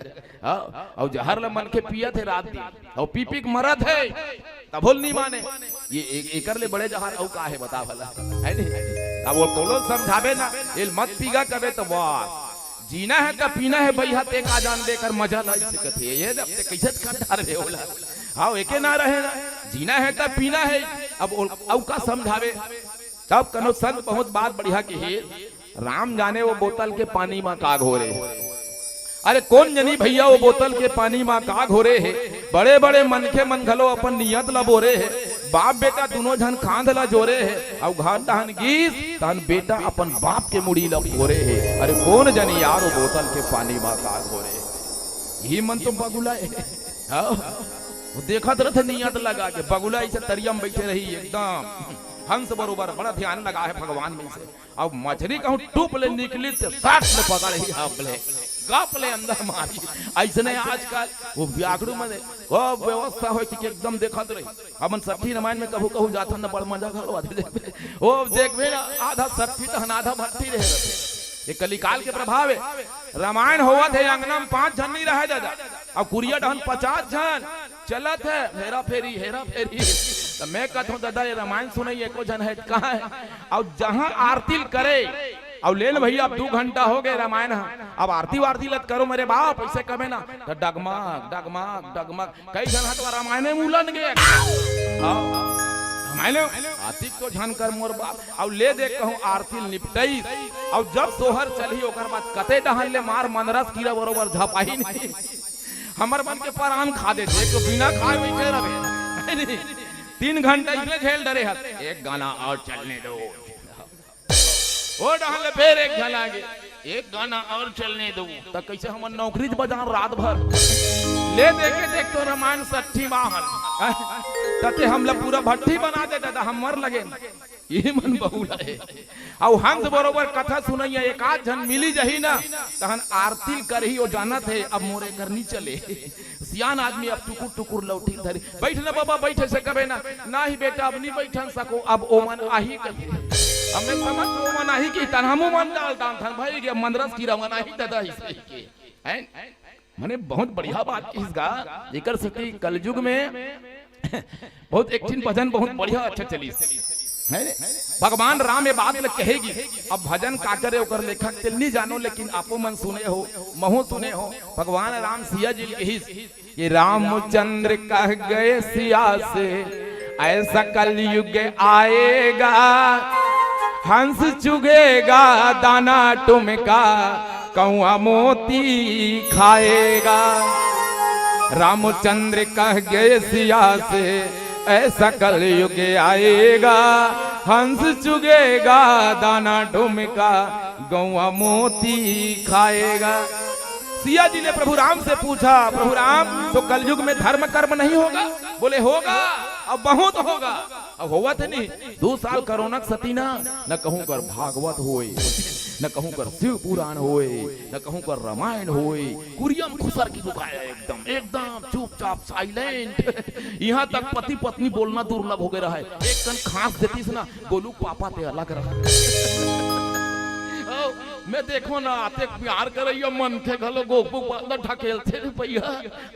हाँ, अउ जहर ल मनखे पियत हे रात दिन, अउ पी पी के मरत हे, तभो ल नहीं माने। ये ए-, एकर ले बड़े जहर अउ का हे बता भला, है नहीं? अब वो कोनो समझाबे ना, एल मत पीगा कबे तो बस। जीना है त पीना है भैया, ते का जान देकर मजा ला इसे कथे। ये जब ते कैसे खंडार बे होला। हाँ, एके ना रहे ना, जीना है त पीना है। अब ओ-, अउ का समझावे? तब कनो संत बहुत बात बढ़िया कहे, राम जाने वो बोतल के पानी मा का घोरे। अरे कोन जनी भैया वो बोतल के पानी मा का घोरे हे। बड़े बड़े मनखे मन घलो अपन नियत ला बोरे हे। बाप बेटा दुनों झन खांध ला जोरे हे। अउ घर डहन गीस तहन बेटा अपन बाप के मुड़ी ला फोरे हे। अरे कोन जनी यार वो बोतल के पानी मा का घोरे हे। ये मन तो बगुला हे। हाँ? वो देखत रथे नियत लगा के, बगुला ऐसे तरिया में बैठे रही एकदम हंस बरोबर, बड़ा ध्यान लगा है भगवान में से। अब मछरी कहूँ टूप ले निकली तो साथ में पकड़ ही हप ले, गप ले अंदर मारी। ऐसने आजकल वो व्याकरण में वो व्यवस्था होय कि एकदम देखत रही। हमन सट्ठी रामायण में कहूँ कहूँ जाथन न बड़ मजा घलो आथे देखबे। वो देखबे ना आधा सट्ठी तहन आधा भट्ठी रहे रहथे। ये कलिकाल के प्रभाव है। रामायण होवत है अंगना में पांच झन नहीं रहे दादा। अब कुरिया डहन पचास झन चलत है, हेरा फेरी, हेरा फेरी। तो मैं कहत हूँ, दादा, ये रामायण सुनई एको झन है, कहाँ है? अउ जहाँ आरती ल करे, अउ लेन भैया, अब दू घंटा हो गए रामायण ह, अब आरती वारती लत करो मेरे बाप, ऐसे कबे ना, तो डगमग, डगमग, डगमग, कई झन ह तो रामायण में उलन गए। हाँ, रामायण में आरती तो झन कर मोर बाप, अउ ले दे कहूँ आरती ल निपटई, अउ जब सोहर चलही ओकर बाद कते डहन ले मार मंदरस कीरा बरोबर झपाही नहीं। हमर मन के परान खा देथे, एक तो बिना खाए बैठे रहे। तीन घंटा इसने झेल डरे हस, एक गाना और चलने दो। ओ डहन ले फेर एक झन आगे, एक गाना और चलने दो। त कइसे हमन नौकरी बजार रात भर ले देखे देख तो रामायण सट्ठी वाहन। त ते हमला पूरा भट्ठी बना दे दादा, हम मर लगे। ये मन बहुला हे। अउ हंस बरोबर कथा सुनइया एक आध झन मिली जही ना, तहन आरती ल करही, ओ जानत हे अब मोरे कर नी चले। सियान आदमी अब टुकुर टुकुर लौठी धरी, "बैठ ना बाबा, बैठ," से कबे ना, "नाही बेटा, अब नी बैठन सको, अब ओमन आही," कथे। अब मैं समझ, ओमन आही कि तन हमू मन डाल दान थन भाई के मंदरस की रवन आही दादा ही सही के। हैं? माने बहुत बढ़िया बात किहिस गा, जेकर सेती कलयुग में बहुत एक ठिन भजन बहुत बढ़िया अच्छा चलिस। है ने? भगवान राम ये बात ल कहे गिस, अब भजन का करे ओकर लेखक तेल नी जानो, लेकिन आपो मन सुने हो, महू सुने हो। भगवान राम सिया जी ल कहिस कि रामचंद्र कह गए सिया से, ऐसा कलयुग आएगा, हंस चुगेगा दाना टुमका, कौआ मोती खाएगा। रामचंद्र कह गए सिया से, ऐसा कलयुग आएगा, हंस चुगेगा दाना टुमका, गौआ मोती खाएगा। सिया जी ने प्रभु राम से पूछा, "प्रभु राम, तो कलयुग में धर्म कर्म नहीं होगा?" बोले, "होगा, अब बहुत होगा।" अब होवत हे नहीं, दू साल कोरोना के सती ना, न कहूँ कर भागवत होय, न कहूँ कर शिव पुराण होय, न कहूँ कर रामायण होय, कुरियम खुसर की दुकाया एकदम, एकदम चुपचाप silent। यहाँ तक पति पत्नी बोलना दुर्लभ हो गया है। एक कन खांस देतिस ना, गोलू पापा ते अलग रहा। ओ, मैं देखो ना, आते प्यार करइया मन के घलो गोपू पादा ढकेलथे रे भैया।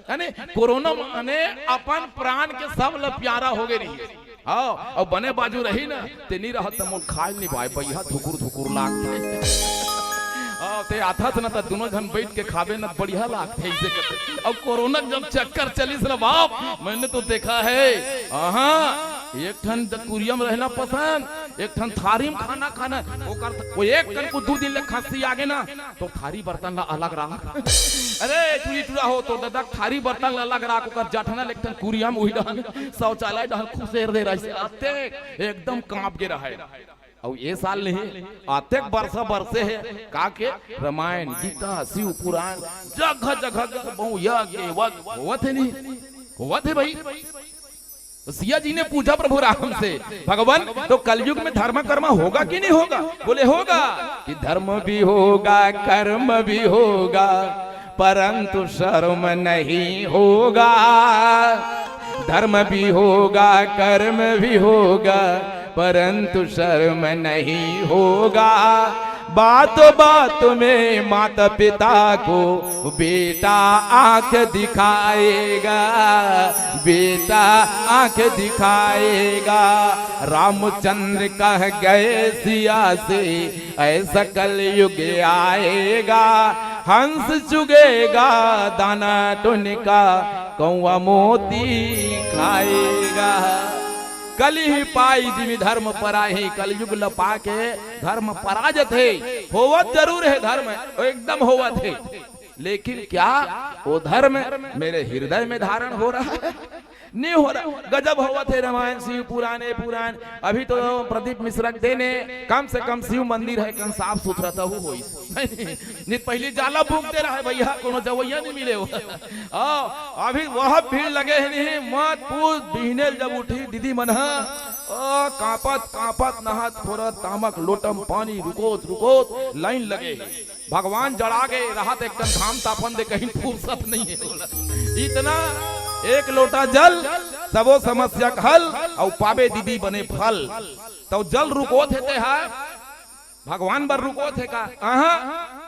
यानी कोरोना माने अपन प्राण के सब ल प्यारा हो गए रही। हाँ, अउ बने बाजू रही ना, ते नी रहत त मोल खाए नी पाए, बइहा धुकुर धुकुर लागथे। हाँ, ते आथस ना त दुनो झन बैठ के खाबे ना बढ़िया लागथे, इसे कहते। अब कोरोना के जब चक्कर चलिस ना बाप, मैंने तो देखा है, हाँ, एक ठन द-, कुरिया में रहना पसंद, एक ठन थारी में खाना खाना, ओकर थ-, वो एक कन को दू दिन ले खांसी आगे ना, तो थारी बर्तन ला अलग राख। अरे, टूरी टूरा हो, तो दादा थारी बर्तन ला अलग राख, ओकर जठना ले एक ठन कुरिया में उही डहन, शौचालय डहन खुसेर दे रहिस, अतेक एकदम कांप गे रहे। अउ ये साल नहीं, अतेक बरसा बरसे हे, का के रामायण, गीता, शिव पुराण, जगह जगह बहु यज्ञ वज्ञ होवत हे नहीं, होवत हे भाई। तो सिया जी ने पूछा प्रभु राम से, "भगवान, तो कलयुग में धर्म कर्म होगा कि नहीं होगा?" बोले, "होगा।" कि धर्म भी होगा, कर्म भी होगा, परंतु शर्म नहीं होगा। धर्म भी होगा, कर्म भी होगा, परंतु शर्म नहीं होगा। बात बात में माता पिता को बेटा आंख दिखाएगा, बेटा आंख दिखाएगा। रामचंद्र कह गए सिया से, ऐसा कलयुग आएगा, हंस चुगेगा दाना टुनका, कौआ मोती खाएगा। कलि ही पाई जिमि धर्म पराही, कलयुग ल पाके धर्म परा जथे। होवत जरूर हे धर्म, एकदम होवत हे, लेकिन क्या वो धर्म मेरे हृदय में धारण हो रहा है? नहीं हो रहा। गजब होवत हे रामायण, शिव पुराण, ए पुराण। अभी तो प्रदीप मिश्रा के देने कम से कम शिव मंदिर हे, कम साफ सुथरा तहु होइस। नहीं, पहली जाला फूकते रहे भैया, कोनो जवैया नहीं मिले हो। आओ, अभी वह भीड़ लगे हे नहीं, मत पूछ, बिहने जब उठी दीदी मन ह, ओ, कांपत कांपत नहात खोरत तामक लोटम पानी रुकोत रुकोत लाइन लगे। भगवान जड़ा गे रहत, एक ठन घाम तापन दे, कहीं फुर्सत नहीं है बोला। इतना एक लोटा जल, सबो समस्या के हल, अउ पाबे दीदी बने फल। तो जल रुकोत हे ते हा, भगवान बर रुकोत हे का? आहा,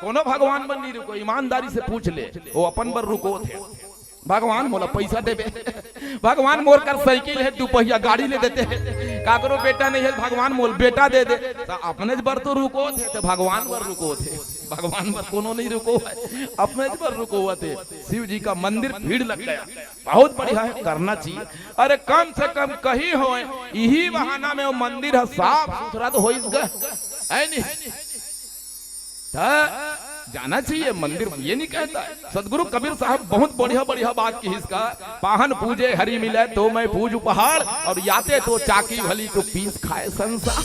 कोनो भगवान बर नहीं रुको, ईमानदारी से पूछ ले, वो अपन बर रुकोत हे। भगवान मोला पैसा देबे, भगवान मोर कर साइकिल हे, दू पहिया गाड़ी ले देते हे, काकरो बेटा नहीं हे, भगवान मोल बेटा दे दे। त अपने बर तो रुकोत हे, त भगवान बर रुकोत हे। भगवान बर कोनो नहीं रुको हे, अपने बर रुकोवत हे। शिव जी का मंदिर भीड़ लग गया, बहुत बढ़िया है, करना चाहिए। अरे कम से कम कहीं होय, इही बहाना में वो मंदिर ह साफ सुथरा तो होइस गा, है नहीं? त जाना चाहिए मंदिर, ये नहीं कहता है। सदगुरु कबीर साहब बहुत बढ़िया बढ़िया बात किहिस का, पाहन पूजे हरि मिले तो मैं पूजु पहाड़, और याते तो चाकी भली तो पीस खाए संसार।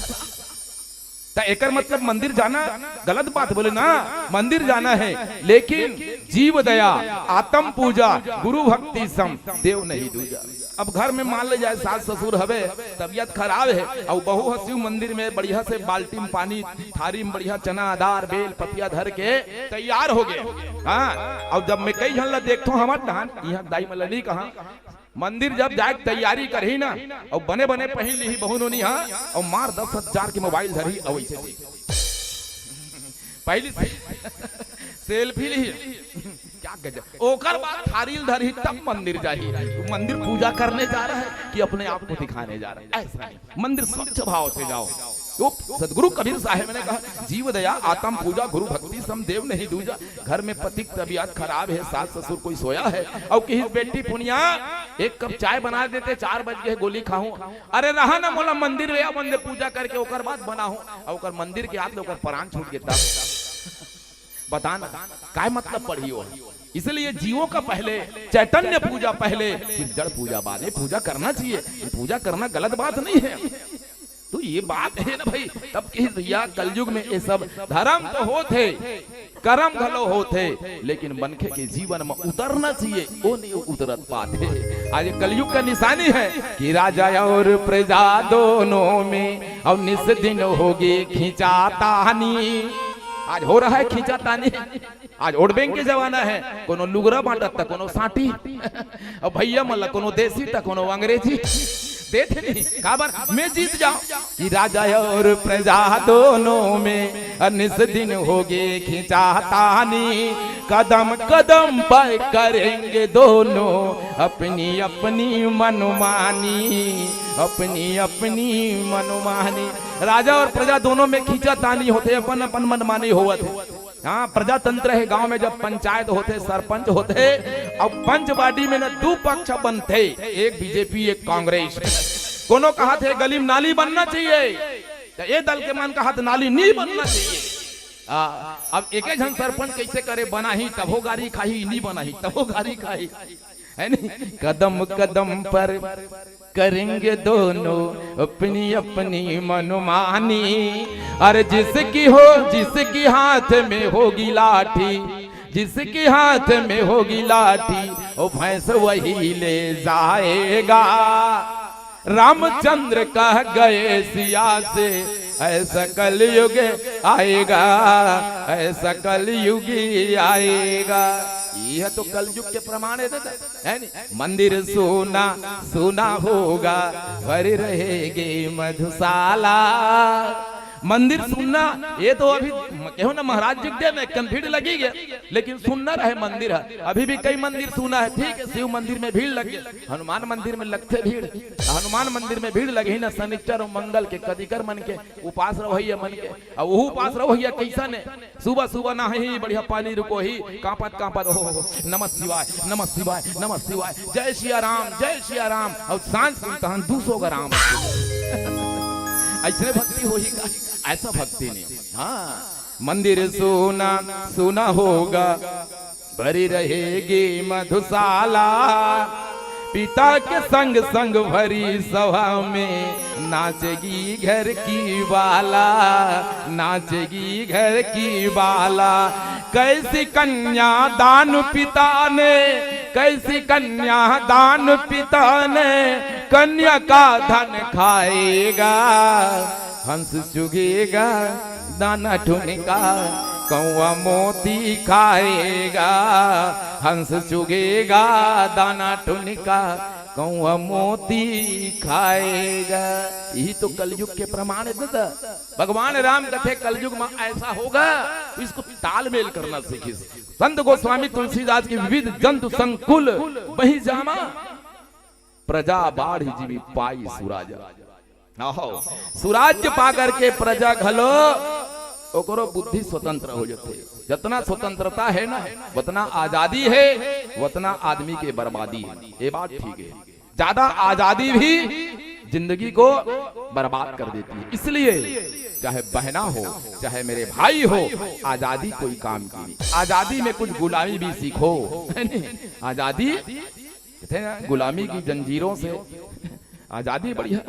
त एकर मतलब मंदिर जाना गलत बात बोले ना, मंदिर जाना है, लेकिन जीव दया, आत्म पूजा, गुरु भक्ति सम देव नहीं दूजा। अब घर में मान ले जाए सास ससुर हवे, तबीयत खराब है, अउ बहू ह शिव मंदिर में बढ़िया से बाल्टी में पानी, थारी में बढ़िया चना, दार, बेल, पतिया धर के तैयार हो गए। हाँ, अउ जब मैं कई झन ला देखथों हमर डहान, इहाँ दाई मन ला नहीं कहा, मंदिर जब जाए के तैयारी करही ना, अउ बने बने पहिन लिही बहू नोनी हा, अउ मार दस हजार के मोबाइल धरही, अउ ऐसे देखी। पहली से सेल्फी लिही, क्या गजब। ओकर बाद थारी ल धरही तब मंदिर जाही। तू मंदिर पूजा करने जा रहा है कि अपने आप को दिखाने जा रहा है? ऐसा नहीं, मंदिर स्वच्छ भाव से जाओ। तो सदगुरु कबीर साहब ने कहा, जीव दया, आत्म पूजा, गुरु भक्ति सम देव नहीं दूजा। घर में पति की तबीयत खराब है, सास ससुर कोई सोया है, अउ किहिस बेटी पुनिया, एक कप चाय बना देते, चार बज गए, गोली खाहूं। अरे रहा ना, मोला मंदिर ले आ, मंदिर पूजा करके ओकर बाद बनाहूं। अउ ओकर मंदिर के आत ले ओकर प्राण छूट गे तब। बता ना, काय मतलब पड़ही वो? इसलिए जीवों का पहले, चैतन्य पूजा पहले, फिर जड़ पूजा बाद में। पूजा करना चाहिए, ये पूजा करना गलत बात नहीं है। तो ये बात है ना भाई, तब किहिस भैया, कलयुग में ये सब धर्म तो होत हे, करम घलो होत हे, लेकिन मनखे के जीवन में उतरना चाहिए, वो नहीं उतरत पात हे। आज ये कलयुग का निशानी है कि राजा और प्रजा दोनों में अब निस दिन होगे खींचातानी। आज हो रहा है खींचातानी। आज वोट बैंक के जमाना है, कोनो लुगरा बांटत त कोनो साटी। अब भैया मन ला कोनो देसी त कोनो अंग्रेजी। देथे नहीं, काबर मैं जीत जाऊं कि राजा और प्रजा दोनों में निस दिन होगे खींचातानी। कदम कदम पर करेंगे दोनों अपनी अपनी मनमानी, अपनी अपनी मनमानी। राजा और प्रजा दोनों में खींचातानी होथे, अपन अपन मनमानी होवत हे। हाँ, प्रजातंत्र हे, गांव में जब पंचायत होथे, सरपंच होथे, अब पंच बाडी में न दू पक्ष बनथे, एक बीजेपी, एक कांग्रेस। कोनो कहत हे गली में नाली बनना चाहिए, त ए दल के मन कहत नाली नी बनना चाहिए। आ, अब एके झन सरपंच कैसे करे, बनाही तभो गारी खाही, नी बनाही तभो गारी खाही, है नहीं? कदम कदम पर करेंगे दोनों अपनी अपनी मनमानी। अरे जिसकी हो, जिसकी हाथ में होगी लाठी, जिसके हाथ में होगी लाठी, वो भैंस वही ले जाएगा। रामचंद्र कह गए सिया से, ऐसा कलयुग आएगा, ऐसा कलयुग आएगा। यह तो कलयुग के प्रमाण है दादा, है नी? मंदिर सूना सूना होगा, भरी रहेगी मधुशाला। मंदिर सूना, ये तो अभी केहू ना महाराज जी के दे में कन भीड़ लगी गए, लेकिन सूना रहे मंदिर है। अभी भी कई मंदिर सूना है, ठीक है, शिव मंदिर में भीड़ लगी, हनुमान मंदिर में लगथे भीड़। हनुमान मंदिर में भीड़ लगही ना, शनिचर और मंगल के कदिकर मन के उपास रहैया मन के, अब वो उपास रहैया कैसा ने, सुबह सुबह नहाही, बढ़िया पानी रुकोही, कांपत कांपत, "ओहो, नमः शिवाय, नमः शिवाय, नमः शिवाय, जय सिया राम, जय सिया राम।" अउ सांझ के तहन दू सौ ग्राम। ऐसे भक्ति होही का? ऐसा भक्ति नहीं। हाँ, मंदिर सूना सूना होगा, भरी रहेगी मधुशाला। पिता के संग संग भरी सभा में नाचेगी घर की बाला, नाचेगी घर की बाला। कैसी कन्या दान पिता ने, कैसी कन्या दान पिता ने, कन्या का धन खाएगा। हंस चुगेगा दाना ठुनका, कौआ मोती खाएगा। हंस चुगेगा दाना ठुनका, कौआ मोती खाएगा। यही तो कलयुग के प्रमाण है दादा। भगवान राम कथे कलयुग में ऐसा होगा, तो इसको तालमेल करना सीखिस। संत गोस्वामी तुलसीदास के विविध जंतु संकुल वही जामा, प्रजा बाढ़ जीवी पाई सुराजा। आहो, सुराज्य पा करके प्रजा घलो ओकरो बुद्धि स्वतंत्र हो जाथे। जितना स्वतंत्रता है ना, उतना आजादी है, उतना आदमी के बर्बादी है। ये बात ठीक है। ज्यादा आजादी भी जिंदगी को बर्बाद कर देती है। इसलिए चाहे बहना हो, चाहे मेरे भाई हो, आजादी कोई काम की नहीं। आजादी में कुछ गुलामी भी सीखो, है नहीं? आजादी कहते हैं ना, गुलामी की जंजीरों से आजादी बढ़िया।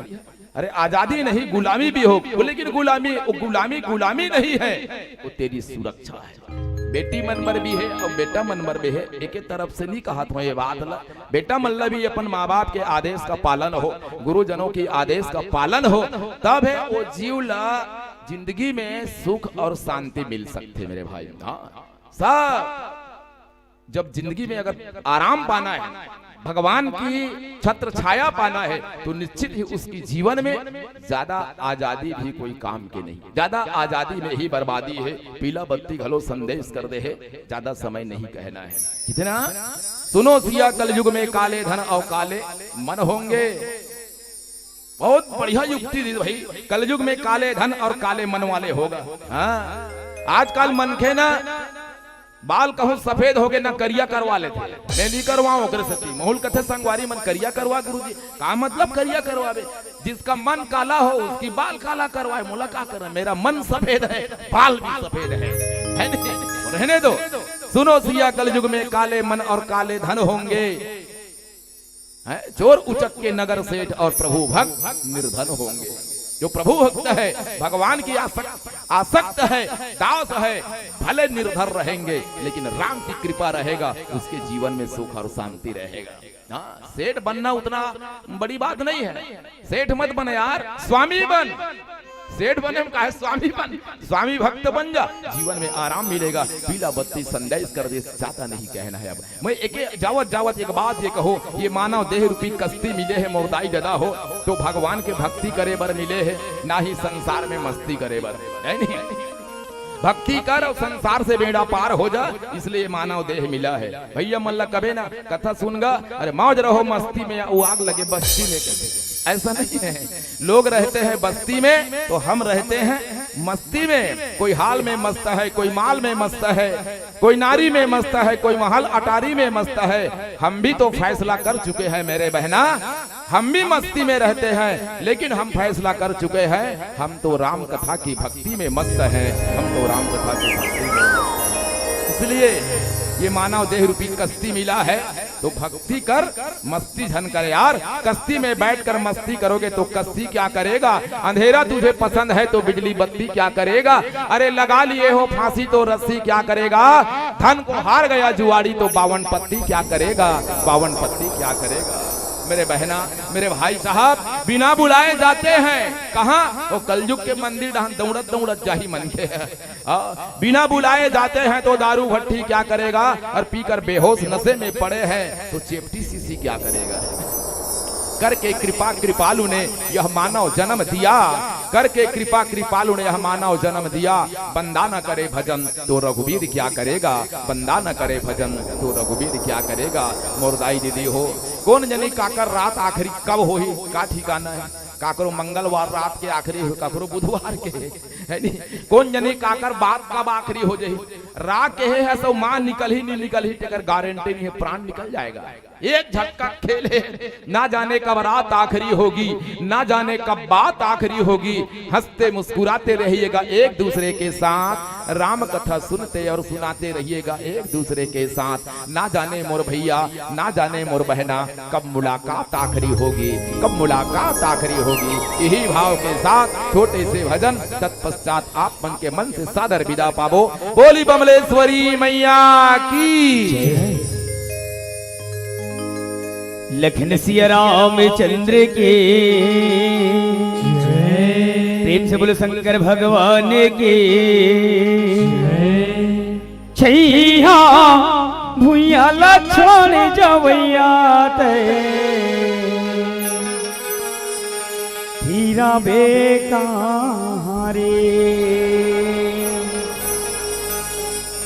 अरे, आजादी नहीं, गुलामी भी हो, लेकिन गुलामी, वो गुलामी गुलामी नहीं है, वो तेरी सुरक्षा है। बेटी मन बर भी है और बेटा मन बर भी है। एके तरफ से नहीं कहा था ये बात ला। बेटा मन ला भी अपन माँ बाप के आदेश का पालन हो, गुरुजनों की आदेश का पालन हो, तब है वो जीव ला जिंदगी में सुख और शांति मिल सकते, मेरे भाई। हाँ, सब जब जिंदगी में अगर आराम पाना है, भगवान की छत्र छाया पाना है, तो निश्चित ही उसकी जीवन में ज्यादा आजादी भी कोई काम की नहीं। ज्यादा आजादी में ही बर्बादी है। पीला बत्ती घलो संदेश कर दे है, ज्यादा समय नहीं कहना है। कितना सुनो सिया, कलयुग में काले धन और काले मन होंगे। बहुत बढ़िया युक्ति दी भाई। कलयुग में काले धन और काले मन वाले होगा। हाँ, आजकल मनखे ना बाल कहूं सफेद होगे ना करिया करवा लेथे। मैं नहीं करवाऊं ओकरे सेती। महूं ल कथे संगवारी मन करिया करवा गुरुजी। का मतलब करिया करवाबे? जिसका मन काला हो उसकी बाल काला करवाए, मोला का करना, मेरा मन सफेद है, बाल भी सफेद है, है नहीं? रहने दो। सुनो सिया, कलयुग में काले मन और काले धन होंगे। हैं? चोर उचक्के नगर सेठ और प्रभु भक्त निर्धन होंगे। जो प्रभु भक्त है, भगवान की आसक्त, आसक्त है, दास है, भले निर्धन रहेंगे, लेकिन राम की कृपा रहेगा, उसके जीवन में सुख और शांति रहेगा। हाँ, सेठ बनना उतना बड़ी बात नहीं है। सेठ मत बन यार, स्वामी बन। सेठ बने हम काहे, स्वामी बन, स्वामी भक्त बन जा, जीवन में आराम मिलेगा। पीला बत्ती संदेश कर दे, ज्यादा नहीं कहना है। अब मैं एक जावत जावत एक बात ये कहो, ये मानव देह रूपी कश्ती मिले है मोर दाई ददा हो, तो भगवान के भक्ति करे बर मिले है, ना ही संसार में मस्ती करे बर, है नहीं? भक्ति कर और संसार से बेड़ा पार हो जा, इसलिए मानव देह मिला है। भैया मन ला कबे ना कथा सुन गा, अरे मौज रहो मस्ती में, वो आग लगे बस्ती में, कहते ऐसा नहीं है। लोग रहते हैं बस्ती में तो हम रहते हैं मस्ती में। कोई हाल में मस्त है, कोई माल में मस्त है, कोई नारी में मस्त है, कोई महल अटारी में मस्त है। हम भी तो फैसला कर चुके हैं मेरे बहना, हम भी मस्ती में रहते हैं, लेकिन हम फैसला कर चुके हैं, हम तो राम कथा की भक्ति में मस्त हैं, हम तो राम कथा की भक्ति में मस्त हैं। इसलिए ये मानव देह रूपी कश्ती मिला है, तो भक्ति कर, मस्ती झन कर यार। कश्ती में बैठकर मस्ती करोगे तो कश्ती क्या करेगा? अंधेरा तुझे पसंद है तो बिजली बत्ती क्या करेगा? अरे लगा लिए हो फांसी तो रस्सी क्या करेगा? धन को हार गया जुआड़ी तो बावन पत्ती क्या करेगा? बावन पत्ती क्या करेगा? मेरे बहना, मेरे भाई साहब, बिना बुलाए जाते हैं। कहाँ? वो कलयुग के मंदिर डहन दौड़त दौड़त जाही मन के। हाँ, बिना बुलाए जाते हैं तो दारू भट्टी क्या करेगा, और पीकर बेहोश नशे में पड़े हैं तो चेपटी सीसी क्या करेगा। करके कृपा कृपालु ने यह मानव जन्म दिया, करके कृपा कृपालु ने यह मानव जन्म दिया। बंदा न करे भजन तो रघुवीर क्या करेगा, बंदा न करे भजन तो रघुवीर क्या करेगा। मोर दाई दीदी हो, कोन जनी काकर रात आखिरी कब होही, का ठिकाना है? काकरो मंगलवार रात के आखिरी हो, काकरो बुधवार के, है नी? कोन जनी काकर बात कब आखिरी हो जाही? राग केहे हस अउ माँ निकलही नी निकलही, तेकर गारंटी नहीं है, प्राण निकल जाएगा। एक झटका खेल है, ना जाने कब रात आखिरी होगी, ना जाने कब बात आखिरी होगी। हंसते मुस्कुराते रहिएगा एक दूसरे के साथ, राम कथा सुनते और सुनाते रहिएगा एक दूसरे के साथ। ना जाने मोर भैया, ना जाने मोर बहना, कब मुलाकात आखिरी होगी, कब मुलाकात आखिरी होगी। यही भाव के साथ छोटे से भजन, तत्पश्चात आप मन के मन से सादर विदा पाबो। बोली बमलेश्वरी मैया की। लखन सिया रामचंद्र की। प्रेम से बोलो शंकर भगवान की। छैया भुइया ला छोड़ जवैया ते हीरा बेकार रे।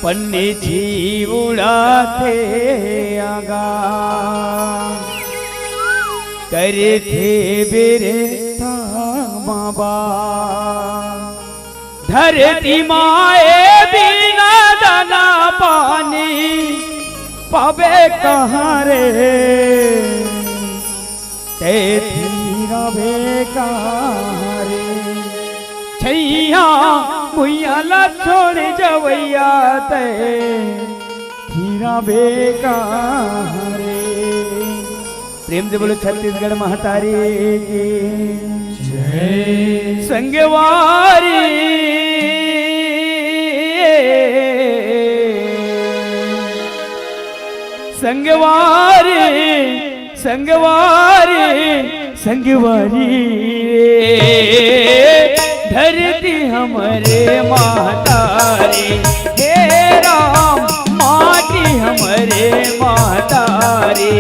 पंडित जी उड़ाथे आगा, करथे बिरथा बाबा। धरती माए बिना दाना पानी पाबे कहाँ रे? तेथी रबे कहाँ रे? छैया भुइयां ला छोड़ जवैया तैं, हीरा बे कहाँ रे? प्रेम से बोलो छत्तीसगढ़ महतारी की जय। संगवारी, संगवारी, संगवारी, संगवारी रे, धरती हमरे महतारी, हे राम, माटी हमरे महतारी।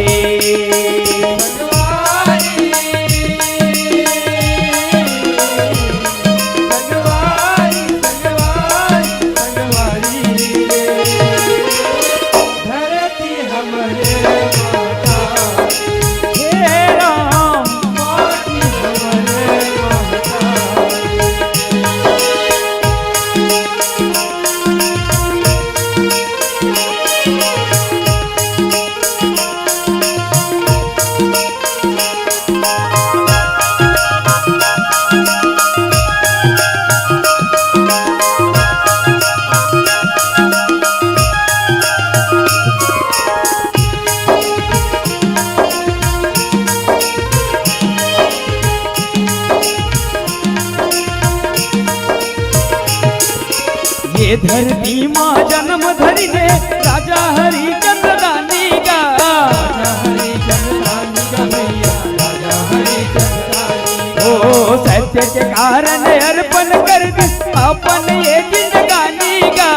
ये धरती मा जन्म धरिने राजा हरिचंद्र दानी गा। ओ सत्य के कारण अर्पण कर दिस अपन ये जिंदगानी गा।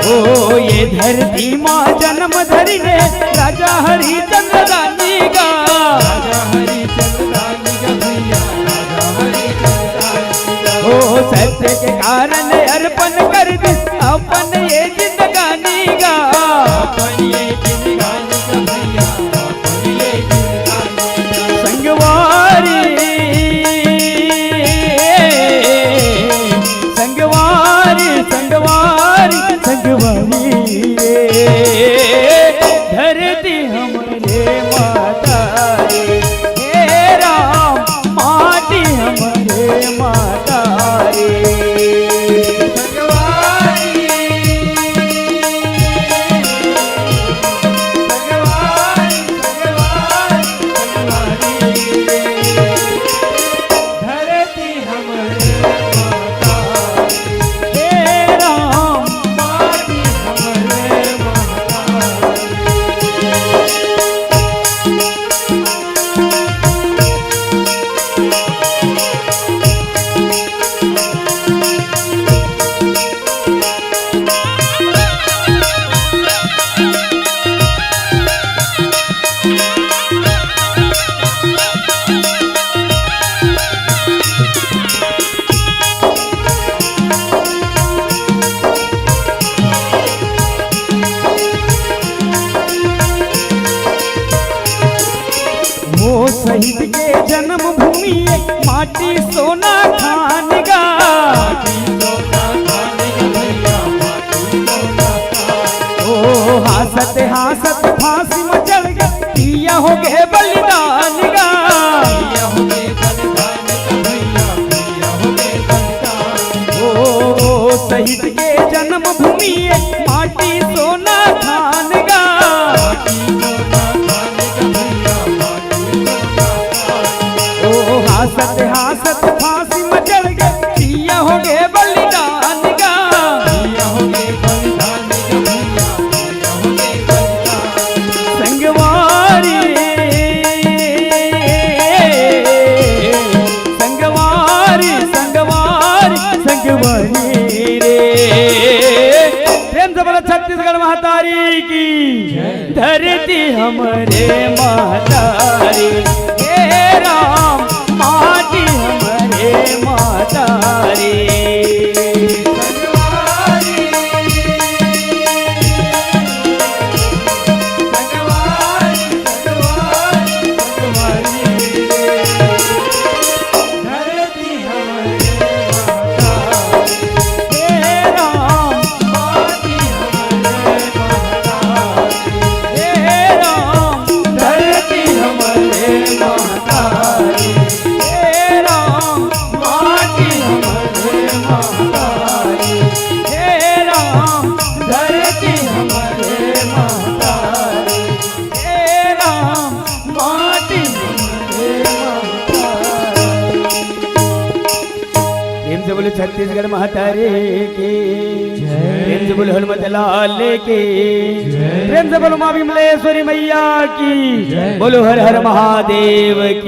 ओ ये धरती मा जन्म धरिने राजा हरिचंद्र दानी गा। ओ सत्य के कारण अर्पण कर दिस अपन ये जिंदगानी गा। संगवारी, संगवारी, संगवारी, संगवारी रे, धरती हमरे महतारी, हे राम, माटी हमरे महतारी। वो शहीद के जन्मभूमि, माटी सोना खान गा। ओ हासत हासत फांसी म चढ़ गे, पिया हो गे बलिदान गा। ओ शहीद के जन्मभूमि, माटी सोना खान गा। ओ हासत हासत फांसी म चढ़ गे, पिया हो गे बलिदान गा। संगवारी, संगवारी, संगवारी, संगवारी रे। प्रेम से बोलो छत्तीसगढ़ महतारी की। धरती हमरे महतारी, हे राम, माटी हमरे महतारी। बोलो छत्तीसगढ़ महतारी की। प्रेम से बोलो हनुमत लाल की। प्रेम से बोलो माँ विमलेश्वरी मैया की। बोलो हर हर महादेव की।